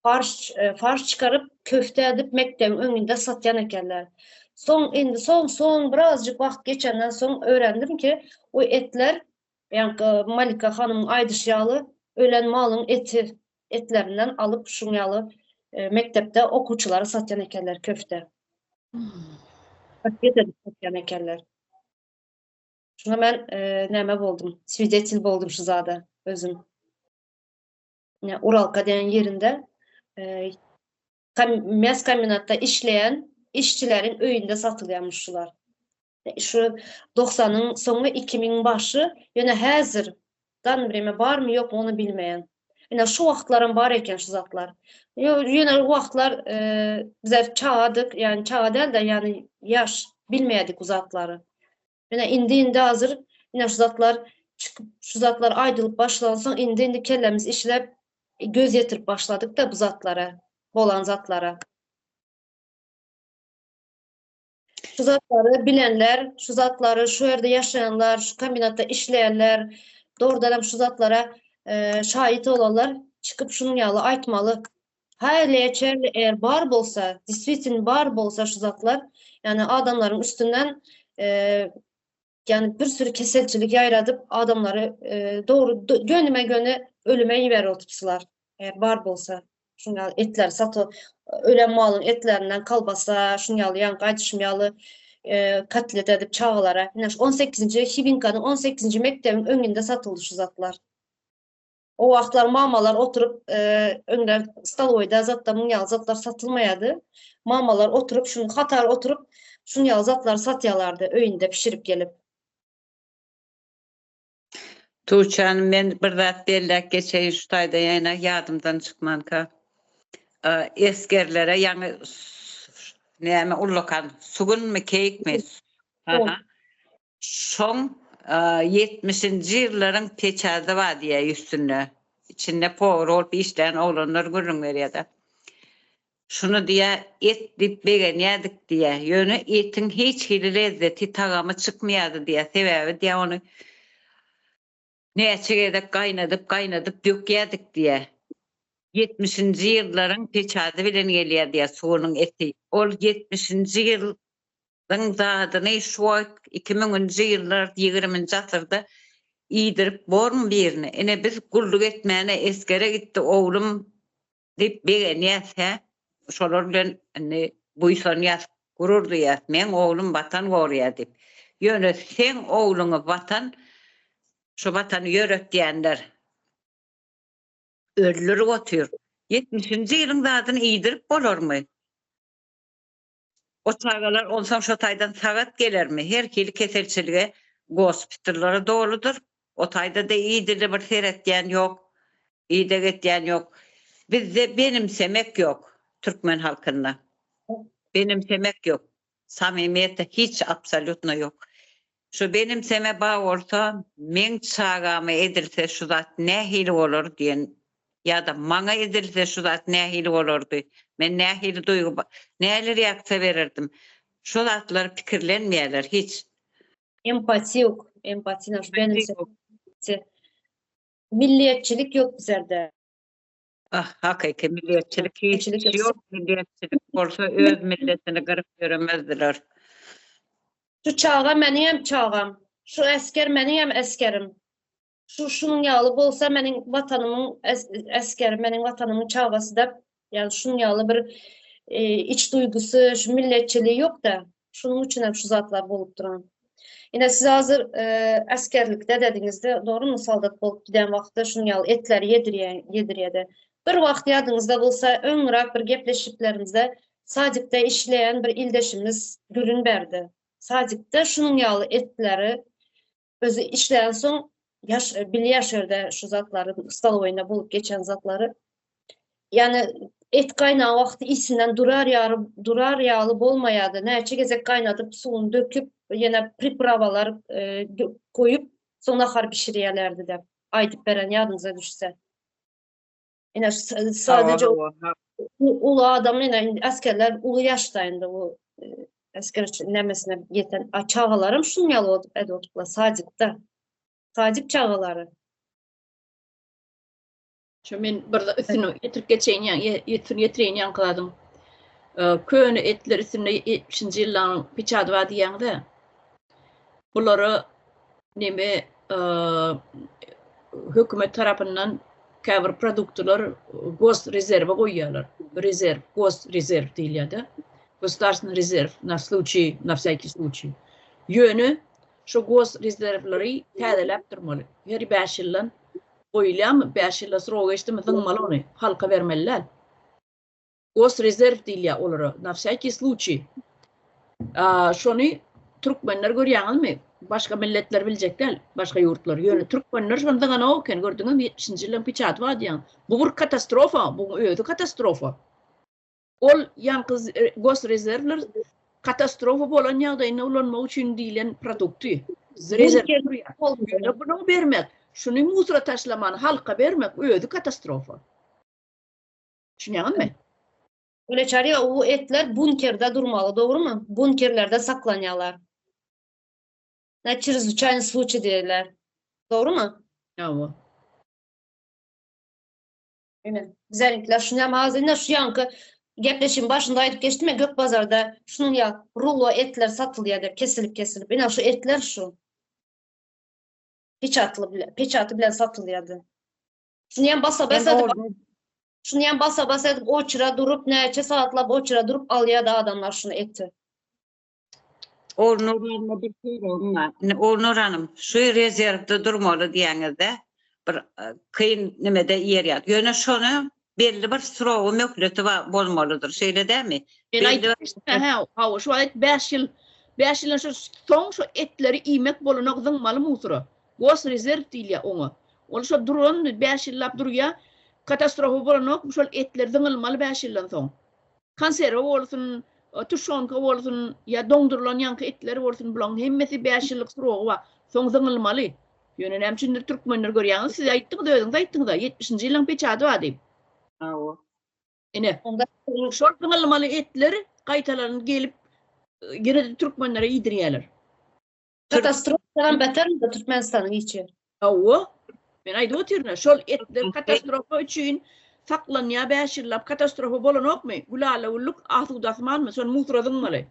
farş farş çykaryp, köfte edip mekdebiň öňünde satýan ekenler. Soň indi soň soň birazjyk wagt geçenden soň öwrendim ki, o etler ýaňky Malika hanymyň aýdyşy ýaly ölen malyň eti etlerinden alyp şuň ýaly mekdepde okuwçylara satýan ekenler köfte. Paket edip satýan ekenler. Şuňa men näme boldum, swidetel boldum şu zada özüm. Uralka diýen ýerinde mes kombinatda işleýän işçileriň öýünde satylýarmyş şular. Şu dogsanyň soňy, ikimiň başy, ýöne häzir dan vremya barmy ýokmy ony bilmeýän. Ine şu wagtlaram bar eken şu zatlar. Ýöne o wagtlar bizler çagadyk, ýagny çaga däl-de, ýagny ýaş, bilmeýärdik bu zatlary. Ine indi indi hazir ine şu zatlar çykyp, şu zatlar aýdylyp başlansoň indi indi kellemiz işläp göz ýetirip başladyk-da bu zatlara, bolan zatlara. Şu zatlary bilenler, şu zatlary şu ýerde ýaşaýanlar, şu kombinatda işleýänler, dogrudanam şu zatlara şaýyt bolanlar çykyp şunuň ýaly aýtmaly. Häli çenli eger bar bolsa, diswitin bar bolsa şu zatlar, ýagny adamlaryň üstünden ýagny bir sürü keselçilik ýaýradyp adamlary dogry gönüme göni ölüme iberip otypsylar. Eger bar bolsa şuň ýaly etleri saty ölen malyň etlerinden kolbasa, şuň ýaly ýaňky aýdyşym ýaly kotlet edip çagalara. Ine şu 18-nji Hiwinkanyň 18-nji mekdebiň öňünde satyldy şu zatlar. O wagtlar mamalar oturyp, öňler stolowyda zatda muň ýaly zatlar satylmaýardy. Mamalar oturyp, şuny hatar oturyp, şuň ýaly zatlary satýarlardy öýünde bişirip gelip. Tuğçe hanım men bir zat belläp geçeýin şu taýda ýene ýadymdan çykmanka. Esgerlere ýaňy näme ullakan sugunmy keýikmi? Aha. Şoň ýetmişinji ýyllaryň peçazy bar diýýär üstünde. Içinde powar bolup işlän oglanlar gürrüň berýär-de. Şuny diýýär, et diýip begenýärdik diýýär. Ýöne etiň hiç hili lezzeti, tagamy çykmaýardy diýýär. Sebäbi diýýär, ony näçe gezek gaýnadyp, gaýnadyp dökýärdik diýýär. Ýetmişinji ýyllaryň peçazy bilen gelýär diýýär sugunyň eti. Ol ýetmişinji ýyl Gyň zadyny şu wagt iki müňünji ýyllar ýigriminji asyrda iýdirip bormy birine. Ine biz gulluk etmäne esgere gitdi oglum diýip begenýäs hä. Şolar bilen indi buýsanýas, gurur duýýas. Meň oglum watan gorýar diýip. Ýöne seň ogluňy watan şu watany ýöretýänler öldürip otyr. Ýetmişinji ýylyň zadyny iýdirip bolarmy? O çagalar onsoň şo taýdan sagat gelermi? Her hili keselçilige gospitallara doludyr. O taýda-da idili bir seretýän ýok, ideg etýän ýok. Bizde benimsemek ýok türkmen halkynda. Benimsemek ýok. Samimiýet hiç absolýutno ýok. Şu benimseme bar bolsa, meň çagama edilse şu zat nähili bolar diýen ýa-da maňa edilse şu zat nähili bolardy, men nähili duýgy, nähili reaksiýa bererdim, şo zatlary pikirlenmeýärler hiç. Empatiýa ýok, empatiýa şu benimseme. Milliýetçilik ýok bizlerde. Ah, hakyky milliýetçilik hiç ýok, milliýetçilik bolsa öz milletini gyryp ýöremezdiler. Şu çaga meniňem çagam, şu esger meniňem esgerim. Şu şunuň ýaly bolsa meniň watanymyň esgeri, meniň watanymyň çagasy dep, ýagny şunuň ýaly bir e, iç duýgusy, şu milletçiligi ýok-da. Şunuň üçin hem şu zatlar bolup duran. Ine siz hazir e, esgerlikde dediňizde, dogrymy soldat bolup giden wagtda şunuň ýaly etleri ýedirýär, ýedirýärdi. Bir wagt ýadyňyzda bolsa, öňräk bir gepleşiklerimizde sadikde işleýän bir ildeşimiz gürrüň berdi. Sadikde şunuň ýaly etleri özi işlän soň ýaş bilýär şu ýerde şu zatlary stolowyna bolup geçen zatlary. Ýani et gaýnan wagty isinden durar ýaly durar ýaly bolmaýardy. Näçe gezek gaýnadyp suwuny döküp ýene priprawalar e, goýup soň nahar bişirýärlerdi dep aýdyp beren ýadyňyza düşse. Ine sadece uly adam ine askerler uly ýaşda indi bu e, asker nemesine ýeten a çagalaram şuň ýaly bolup edip otuplar sadikde. Sadik çagalary. Şu men bir üstüne ýetirip geçeýin ýa ýetir ýetireýin ýaňky zadyň. Köne etler üstünde 70-nji ýyllaryň peçady bar diýýäňiz-ä. Bulara neme hökümet tarapyndan käbir produktylar gos rezerwe goýýarlar. Rezerw, gos rezerw diýilýär-de. Государственный rezerw na sluçiý, na всякий sluçiý. Ýöne şu gos rezerwleri täzeläp durmaly. Her 5 ýyldan goýulýarmy, 5 ýylda srok geçdimi zyňmaly ony, halka bermeli däl. Gosrezerw diýilýär olara, na wsýakiý sluçiý. Şony türkmenler görýäňizmi? Başga milletler biljek däl, başga ýurtlar. Ýöne türkmenler şony zyňanok eken, gördüňizmi, ýetmişinji ýyllaryň peçaty bar diýýäň. Bu bir katastrofa, buň özi katastrofa. Ol ýaňky gosrezerwler katastrofa bolan ýagdaýynda ulanmak üçin diýlen produkty. Rezerw durýar. Ýöne bunuň bermek, şuny musora taşlaman halka bermek özi katastrofa. Düşünýäňizmi? Güleçarýa o etler bunkerde durmaly, dogrumy? Bunkerlerde saklanýarlar. Na çrezwyçaýny sluçiý diýerler. Dogrumy? Hawa. Ine, bizäniňkiler şuny hem az ine şu ýaňky gepleşigiň başynda aýdyp geçdim ya gök bazarda şunuň ýa rulo etler satylýar diýip kesilip kesilip. Ine şu etler şu. Peçatly bilen, peçaty bilen satylýardy. Şuny hem basa basa edip, şuny hem basa basa edip oçura durup näçe sagatlap oçura durup alýardy adamlar şuny eti. Ogulnur hanyma bir soragym bar. Indi Ogulnur hanym, şu rezerwde durmaly diýýäňizde, bir kyn nimede ýer ýat. Ýöne şony belli bir srogy möhleti bar bolmalydyr. Şeýle dälmi? Men aýdyp geçdim, hä, hawa, şu wagt 5 ýyl, 5 ýyldan şu soň şu etleri iýmek bolanok zyňmaly musura. Gosrezerw diýilýär oňa. Ol şo duran 5 ýyllap durýar. Katastrofa bolanok, şol etler zyňylmaly 5 ýyldan soň. Konserwa bolsun, tuşonka bolsun, ýa doňdurylan ýaňky etler bolsun, bularyň hemmesi 5 ýyllyk srogy bar. Soň zyňylmaly. Ýöne näme üçindir türkmenler görýäňiz, siz aýtdyňyz, özüňiz aýtdyňyz-a, 70-nji ýyllaň peçady bar diýip. Hawa. Ine, şol zyňylmaly etler gaýtalanyp gelip, ýene-de türkmenlere iýdirýärler. Katastrofadan beter munda Türkmenistanyň içi. Hawa. Men aýdyp otyryn-a, şol etler katastrofa üçin saklanýar 5 ýyllap, katastrofa bolanokmy? Gülala-güllük, asuda asmanmy? Şony musora zyňmaly.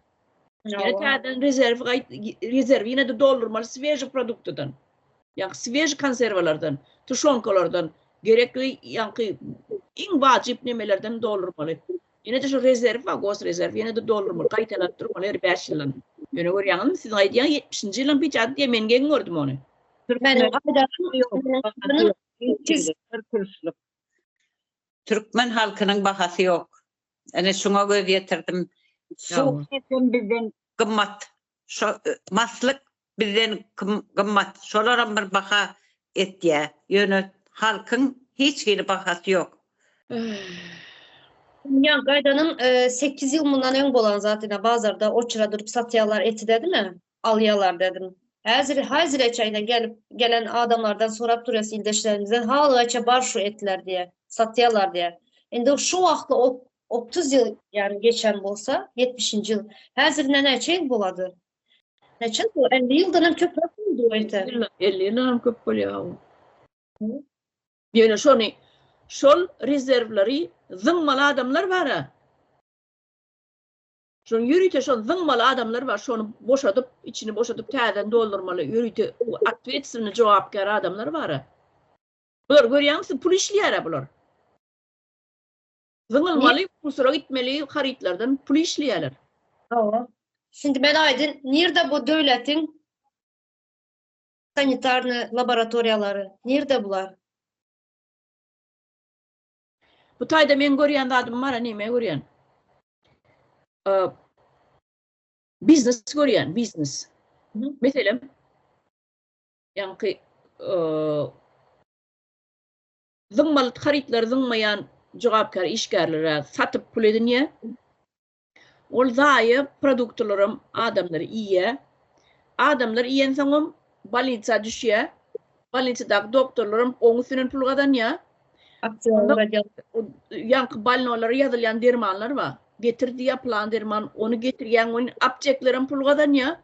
Ýene täzeden rezerw gaýt, rezerwi ýene-de doldurmaly sveži produktadan. Ýagny sveži konserwalardan, tuşonkalardan, gerekli ýaňky iň wajyp nemelerden doldurmaly. Ýene-de şu rezerw bar, gosrezerw ýene-de doldurmaly, gaýtalap durmaly her 5 ýyldan. Ýöne görýäňizmi, siziň aýdýan 70-nji ýylyň peçady diýen men geň gördüm ony. Meniň aýdanym Türkmen halkynyň bahasy ýok. Ine şuňa göz ýetirdim. Suw hem bizden gymmat. Şo maslyk bizden gymmat. Şolaram bir baha etýär. Ýöne halkyň hiç hili bahasy ýok. Ýa gaýdanym 8 ýyl mundan öň bolan zat ine bazarda oçura durup satýarlar eti dedim-ä, alýarlar dedim. Häzir häzirçe ine gelip gelen adamlardan sorap durýas ildeşlerimizden halaça bar şu etler diýe, satýarlar diýe. Indi şu wagtly 30 ýyl ýani geçen bolsa, 70-nji ýyl. Häzir näçe ýyl bolady? Näçe ýyl? 50 ýyldan hem köpräk boldy o ete. 50 ýyldan hem köp bolýar. Ýöne şony şol rezerwleri zyňmaly adamlar bar-a. Şony ýörite şol zyňmaly adamlar bar, şony boşadyp, içini boşadyp täzeden doldurmaly ýörite otwetstwny jogapkär adamlar bar-a. Bular görýäňmi, pul işleýär-ä bular. Zyňylmaly, musura gitmeli harytlardan pul işleýärler. Hawa. Şimdi men aýdyn, nirde bu döwletiň sanitarny laboratoriýalary? Nirde bular? Bu taýda men görýän zadym bar, neme görýän? Biznes görýän, biznes. Meselem, ýaňky Zyňmaly harytlary zyňmaýan jogapkär işgärlere satyp pul edinýär. Ol zaýa produktylaram adamlar iýýär. Adamlar iýensoňam bolnisa düşýär. Bolnisadaky doktorlaram oň üstünden pul gazanýar. Ýaňky bolnolara ýazylýan dermanlar bar. Getir diýýär plan derman, ony getirýäň, ony apteklerem pul gazanýar.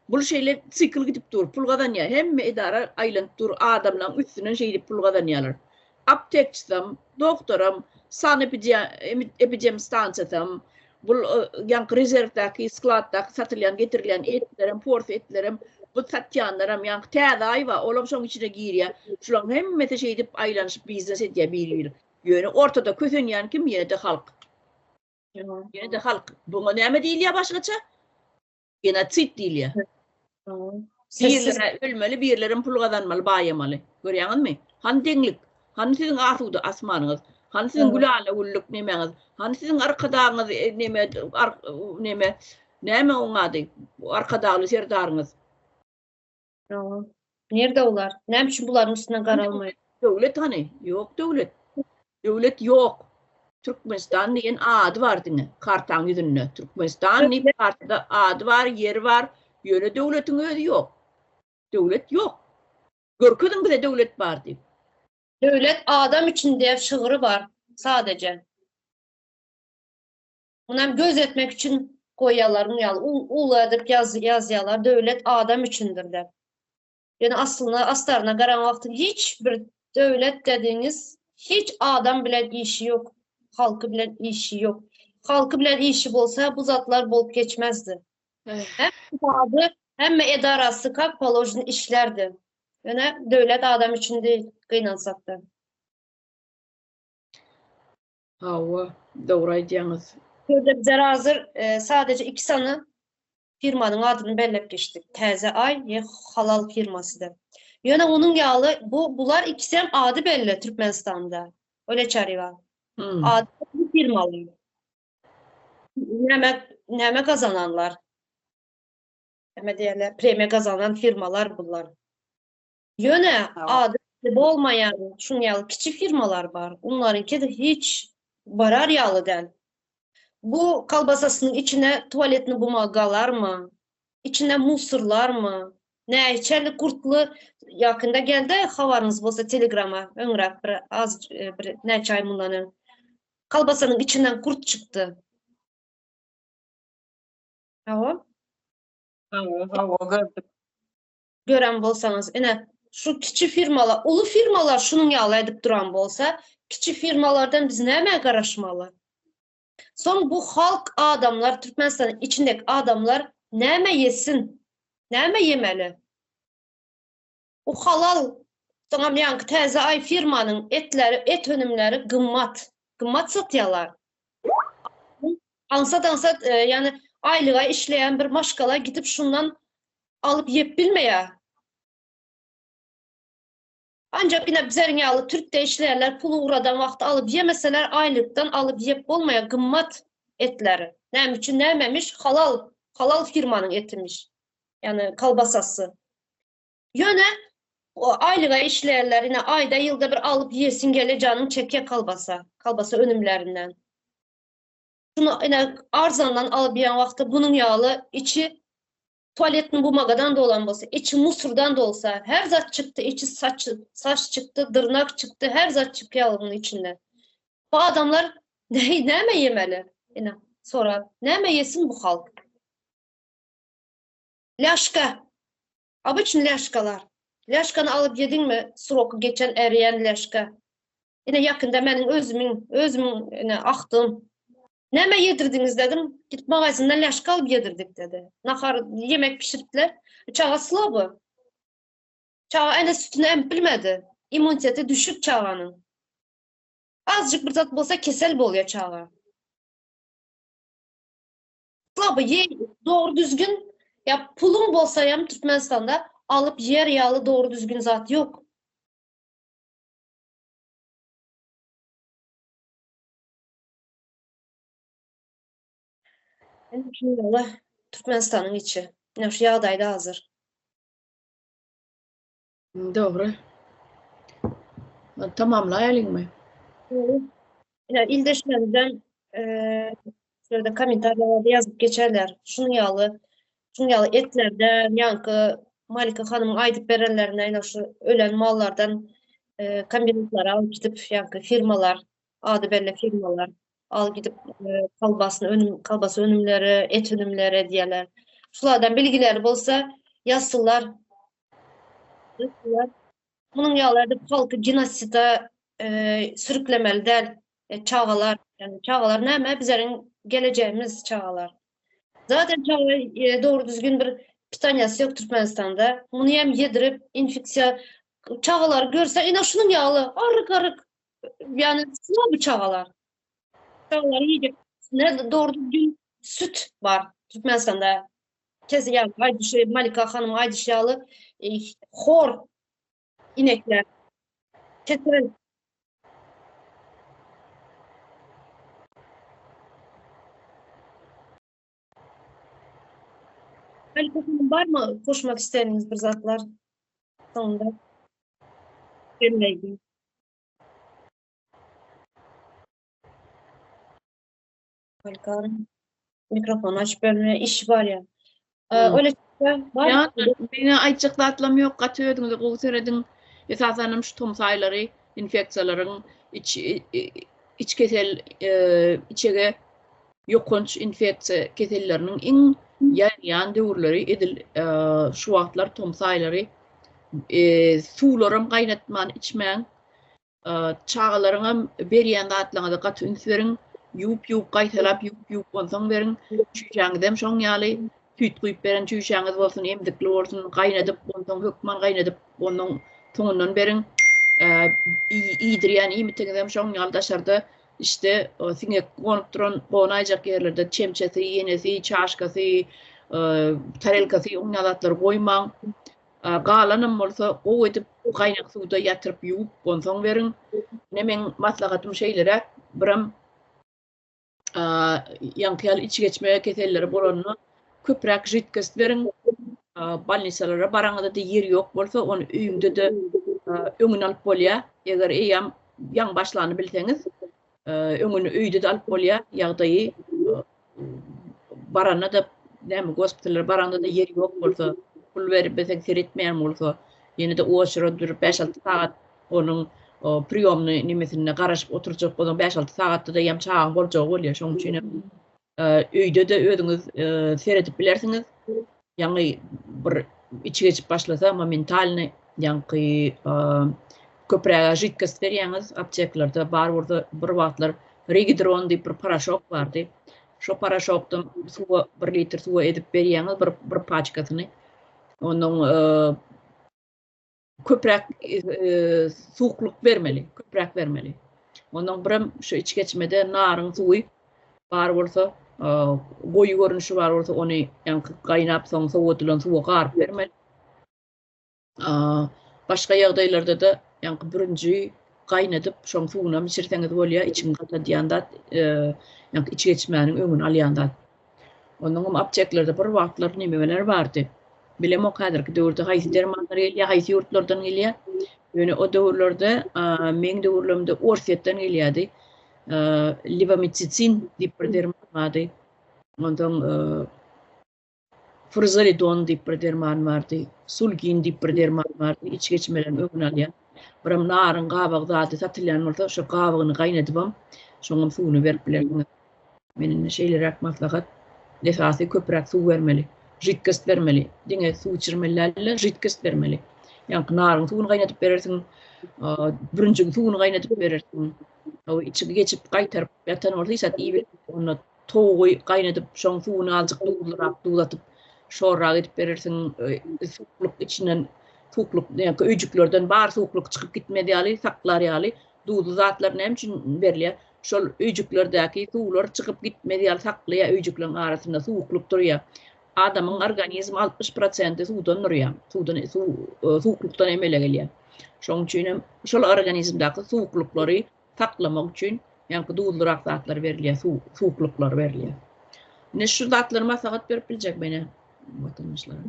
Bul şeýle sikl gidip dur, pul gazanýar. Hemme edara aýlanyp dur, adamlaň üstünden şeýdip pul gazanýarlar. Aptekçysam, doktoram, sanepidemstansiýasam, bul ýaňky rezerwdäki, skladdaky satylýan, getirilýän etlerem, porsy etlerem, bu satýanlaram, ýaňky täze aý bar, olam şoň içine girýär. Şularyň hemmesi şeýdip aýlanyşyp biznes edýär bir-biri. Ýöne ortada kösenýän kim? Ýene-de halk. Ýene-de halk. Buňa näme diýilýär başgaça? Genosid diýilýär. Birleri ölmeli, birlerem pul gazanmaly, baýamaly. Görýäňizmi? Hany deňlik? Hany siziň asuda asmanyňyz? Hany siziň gülala-güllük nemäňiz? Hany siziň arkadagyňyz e, neme ar, neme näme oň ady? Arkadagly serdaryňyz. Ýa. Nirde olar? Näme üçin bularyň üstüne garalmaýar? Döwlet hany? Ýok döwlet. Döwlet ýok. Türkmenistan diýen ady bar diňe kartaň ýüzünde. Türkmenistan diýip kartada ady bar, ýeri bar, ýöne döwletiň özi ýok. Döwlet ýok. Görkeziň bize döwlet bar diýip. Döwlet adam üçin diýen şygry bar sadeje. Munam göz etmek üçin goýýarlar muny ýaly uly edip ýazýarlar döwlet adam üçindir diýip. Ýöne aslyna astaryna garan wagtyň hiç bir döwlet dedigiňiz hiç adam bilen işi ýok, halky bilen işi ýok. Halky bilen işi bolsa bu zatlar bolup geçmezdi. Hemme zady, hemme edarasy kak položno işlerdi. Ýöne döwlet adam üçin değil gynansakda. Hawa, dogry aýdýaňyz. Bu ýerde bizler hazir sadece iki sany firmanyň adyny bellep geçdik. Täze Aý we Halal firmasy diýip. Ýöne onuň ýaly bu bular ikisem ady belli Türkmenistanda. Öyle çarywa. Ady belli firmalar. Näme näme gazananlar? Näme diýerler? Premiýa gazanan firmalar bular. Ýöne ady bolmaýan şuň ýaly kiçi firmalar bar. Onlaryňky-de hiç barar ýaly däl. Bu kolbasasynyň içine tualetni bumagalarmy, içine musurlarmy, näçeli gurtly ýakynda geldi habaryňyz bolsa telegrama öňräk bir az bir näçe aý mundan öň. Kolbasanyň içinden gurt çykdy. Hawa. Hawa, hawa gördük. Gören bolsaňyz, ine, şu kiçi firmalar, uly firmalar şunuň ýaly edip duran bolsa, kiçi firmalardan biz nämä garaşmaly? Soň bu halk adamlar, Türkmenistanyň içindeki adamlar näme ýesin? Näme ýemeli? Bu halal, soňam ýaňky Täze Aý firmanyň etleri, et önümleri gymmat. Gymmat satýarlar. Aňsat-aňsat, ýagny aýlyga işleýän bir maşgala gidip şundan alyp ýep bilmeýär. Ancak ine bizeriň ýaly türkde işleýänler pul ugradan wagty alyp ýemeseler aýlykdan alyp ýep bolmaýar gymmat etleri. Näme üçin nämemiş halal halal firmanyň etimiş. Ýagny kolbasasy. Ýöne aýlyga işleýänler ine aýda ýylda bir alyp ýesiň gelýär janyň çekýär kolbasa kolbasa önümlerinden. Şuny ine arzandan alyp ýen wagty bunuň ýaly içi tualetni bumagadan dolan bolsa, içi musurdan dolsa, her zat çykdy, içi saç, saç çykdy, dyrnak çykdy, her zat çykýar onuň içinden. Bu adamlar ne, näme ýemeli? Ine, sorar. Näme ýesin bu halk? Laşka. Obyçny laşkalar. Laşkany alyp ýediňmi, sroky geçen eriýän laşka. Ine ýakynda meniň özümiň, özümiň ine akdym. Näme ýedirdiňiz dedim. Gidip magazinden laşka alyp ýedirdik dedi. Nahar, ýemek bişiripdiler. Çaga slaby. Çaga ene sütüni emip bilmedi. Immuniteti düşük çaganyň. Azjyk bir zat bolsa kesel bolýar çaga. Slaby ýe, dogry düzgün ýa puluň bolsa hem Türkmenistanda alyp ýer ýaly dogry düzgün zat ýok. Indi şunlara Türkmenistanyň içi. Ine şu ýagdaýda hazir. Dogry. Tamamlaýalyňmy? Ine ildeşlerimden şeýle kommentariýalarda ýazyp geçerler. Şunuň ýaly, şunuň ýaly etlerden, ýaňky Malika hanymyň aýdyp berenlerine ine şu ölen mallardan kombinatlara alyp gidip, ýaňky firmalar, ady belli firmalar al gidip kolbasyny önüm kolbasa önümleri, et önümleri edýärler. Şulardan bilgileri bolsa ýazsynlar. Ýazsynlar. Munuň ýaly edip halky genoside sürüklemeli däl. Çagalar, ýagny çagalar näme? Bizleriň gelejegimiz çagalar. Zaten çaga dogry düzgün bir pitaniýasy ýok Türkmenistanda. Muny hem ýedirip, infeksiýa çagalary görse, ine şunuň ýaly aryk-aryk Yani bu çagalar. Çagalar yiyecek. Ne doğru düzgün süt var Türkmenistan'da. Kez yani aydyşı, Malika hanım aydyşı ýaly e, hor inekler. Kesel. Malika hanım var mı koşmak istediğiniz bir zatlar? Soňunda jemleýdi. Malika hanym mikrofony açyp berme işi bar ýa. Öyle bar. Meniň aýtjak zatlarym ýok. Gaty özüňize gowy serediň. Esasan hem şu tomus aýlary infeksiýalaryň iç iç kesel içege ýokanç infeksiýa keselleriniň iň ýaýraýan döwürleri edil şu wagtlar tomus aýlary. Suwlaram gaýnatman içmäň. Çagalaryňam berýän zatlaryňyza gaty üns beriň. Ýuwup-ýuwup, gaýtalap ýuwup-ýuwup onsoň beriň. Çüýşäňizem şoň ýaly. Süýt guýup beren çüýşäňiz bolsun, emzikli bolsun, gaýnadyp, onsoň hökman gaýnadyp, ondan soňundan beriň. Iýdirýän iýmitiňizem şoň ýaly daşarda işte siňek gonup duran, gonaýjak ýerlerde çemçesi, ýenesi, çaşkasy, tarelkasy, oň ýaly zatlary goýmaň. Galanam bolsa gowy edip gaýnak suwda ýatyryp ýuwup onsoň beriň. Ine meň maslahatym şeýleräk. Biram ýaňky ýaly içi geçme keselleri bolanda köpräk židkost beriň. Bolnisalara baraňyzda-da ýer ýok bolsa ony öýüňde-de öňüni alyp bolýar. Eger eýýäm ýaňy başlanyny bilseňiz, öňüni öýde-de alyp bolýar. Ýagdaýy baranda-da näme gospitallara baranda-da ýer ýok bolsa, pul berip bilseň seretmeýän bolsa, ýene-de oçura durup 5-6 sagat onuň priýomny nemesinde garaşyp oturjak bolsaň 5-6 sagatda-da ýam çagaň boljagy bolýar. Şonuň üçin hem öýde-de özüňiz seredip bilersiňiz. Ýaňy bir içi geçip başlasa momentalny ýaňky köpräge židkost berýäňiz apteklarda bar bolsa bir wagtlar regidron diýip bir paraşok bardy. Şo paraşokdan suwa bir litr suwa edip berýäňiz bir bir paçkasyny. Ondan köpräk suwuklyk bermeli, köpräk bermeli. Ondan birem şu iç geçmede naryň suwy bar bolsa, goýy görnüşi bar bolsa, ony ýaňky gaýnap soň sowadylan suwa garyp bermeli. Başga ýagdaýlarda-da ýaňky bürünji gaýnadyp, şoň suwunam içirseňiz bolýar, içiňi gatadýan zat, ýaňky iç geçmäniň öňüni alýan zat. Onnoňam apteklerde bir wagtlar nemeler bardy. Bilemok häzirki döwürde haýsy dermanlar gelýär, haýsy ýurtlardan gelýär. Ýöne o döwürlerde, meň döwürlerimde Orsýetden gelýärdi. Lewometsitsin diýip bir derman bardy. Onsoň Furzolidon diýip bir derman bardy. Sulgin diýip bir derman bardy. Iç geçmeleriň öňüni alýan. Biram naryň gabygy zady satylýan bolsa, şo gabygyny gaýnadybam, şoňam suwuny berip bilersiňiz. Men indi şeýleräk maslahat, esasy köpräk suw bermeli. Židkost bermeli. Diňe suw içirmeli däl-de, židkost bermeli. Ýaňky naryň suwuny gaýnadyp berersiň, bürünjiň suwuny gaýnadyp berersiň. Içigi geçip gaýtaryp ýatan bolsa hiç zat iýip, onda towugy gaýnadyp, şoň suwuny azjyk duzlurak duz atyp, şorrak edip berersiň. Suwuklyk içinden suwuklyk, ýaňky öýjüklerden bar suwuklyk çykyp gitmez ýaly, saklar ýaly duzly zatlar näme üçin berilýär? Şol öýjüklerdäki suwlar çykyp gitmez ýaly saklaýar öýjükleriň arasynda suwuklyk durýar. Adamyň organizmi 60 prosenti suwdan durýar. Suwdan suw suwuklykdan emele gelýär. Şonuň üçin hem şol organizmdäki suwuklyklary saklamak üçin ýaňky duzlurak zatlar berilýär, suw suwuklyklar berilýär. Ine şu zatlary maslahat berip biljek men watandaşlara.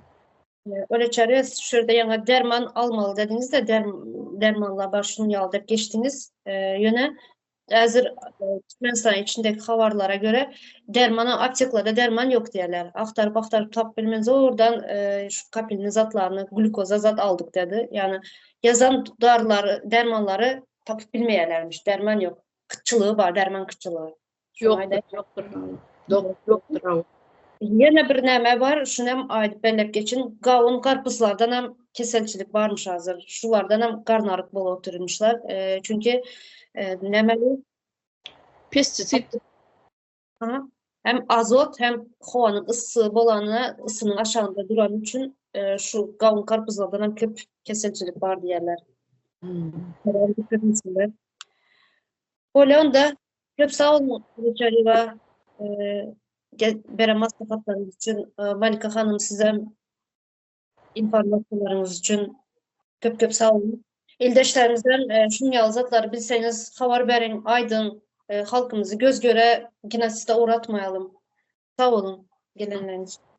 Öyle çarez şu ýerde ýaňa derman almaly dediňiz-de dermanlar bar şunuň ýaly diýip geçdiňiz. Ýöne häzir Türkmenistan içindeki habarlara görä dermana apteklarda derman ýok diýýärler. Agtaryp agtaryp tapyp bilmän zordan şu kapelni zatlaryny glýukoza zat aldyk diýdi. Ýagny ýazan darylary dermanlary tapyp bilmeýärlermiş. Derman ýok. Gytçylygy bar, derman gytçylygy. Ýokdur, ýokdur. Ýokdur. Ýene bir näme bar, şuny hem aýdyp belläp geçin. Gawun garpyzlardan hem keselçilik barmyş hazir. Şulardan hem garnaryk bolup otyrmyşlar. Çünki näme bu? Pestisid. Aha. Hem azot hem howanyň yssy bolany, yssynyň aşagynda durany üçin şu gawun garpyzlardan hem köp keselçilik bar diýýärler. Hmm. Bolýa onda Köp sag boluň Reçaliýewa beren maslahatlaryňyz üçin. Malika hanym sizem informasiýalaryňyz üçin köp köp sag boluň. Ildeşlerimizden şunuň ýaly zatlary bilseňiz habar beriň, aýdyň, halkymyzy göz göre genoside ugratmaýalym. Sag boluň gelenleriňiz üçin.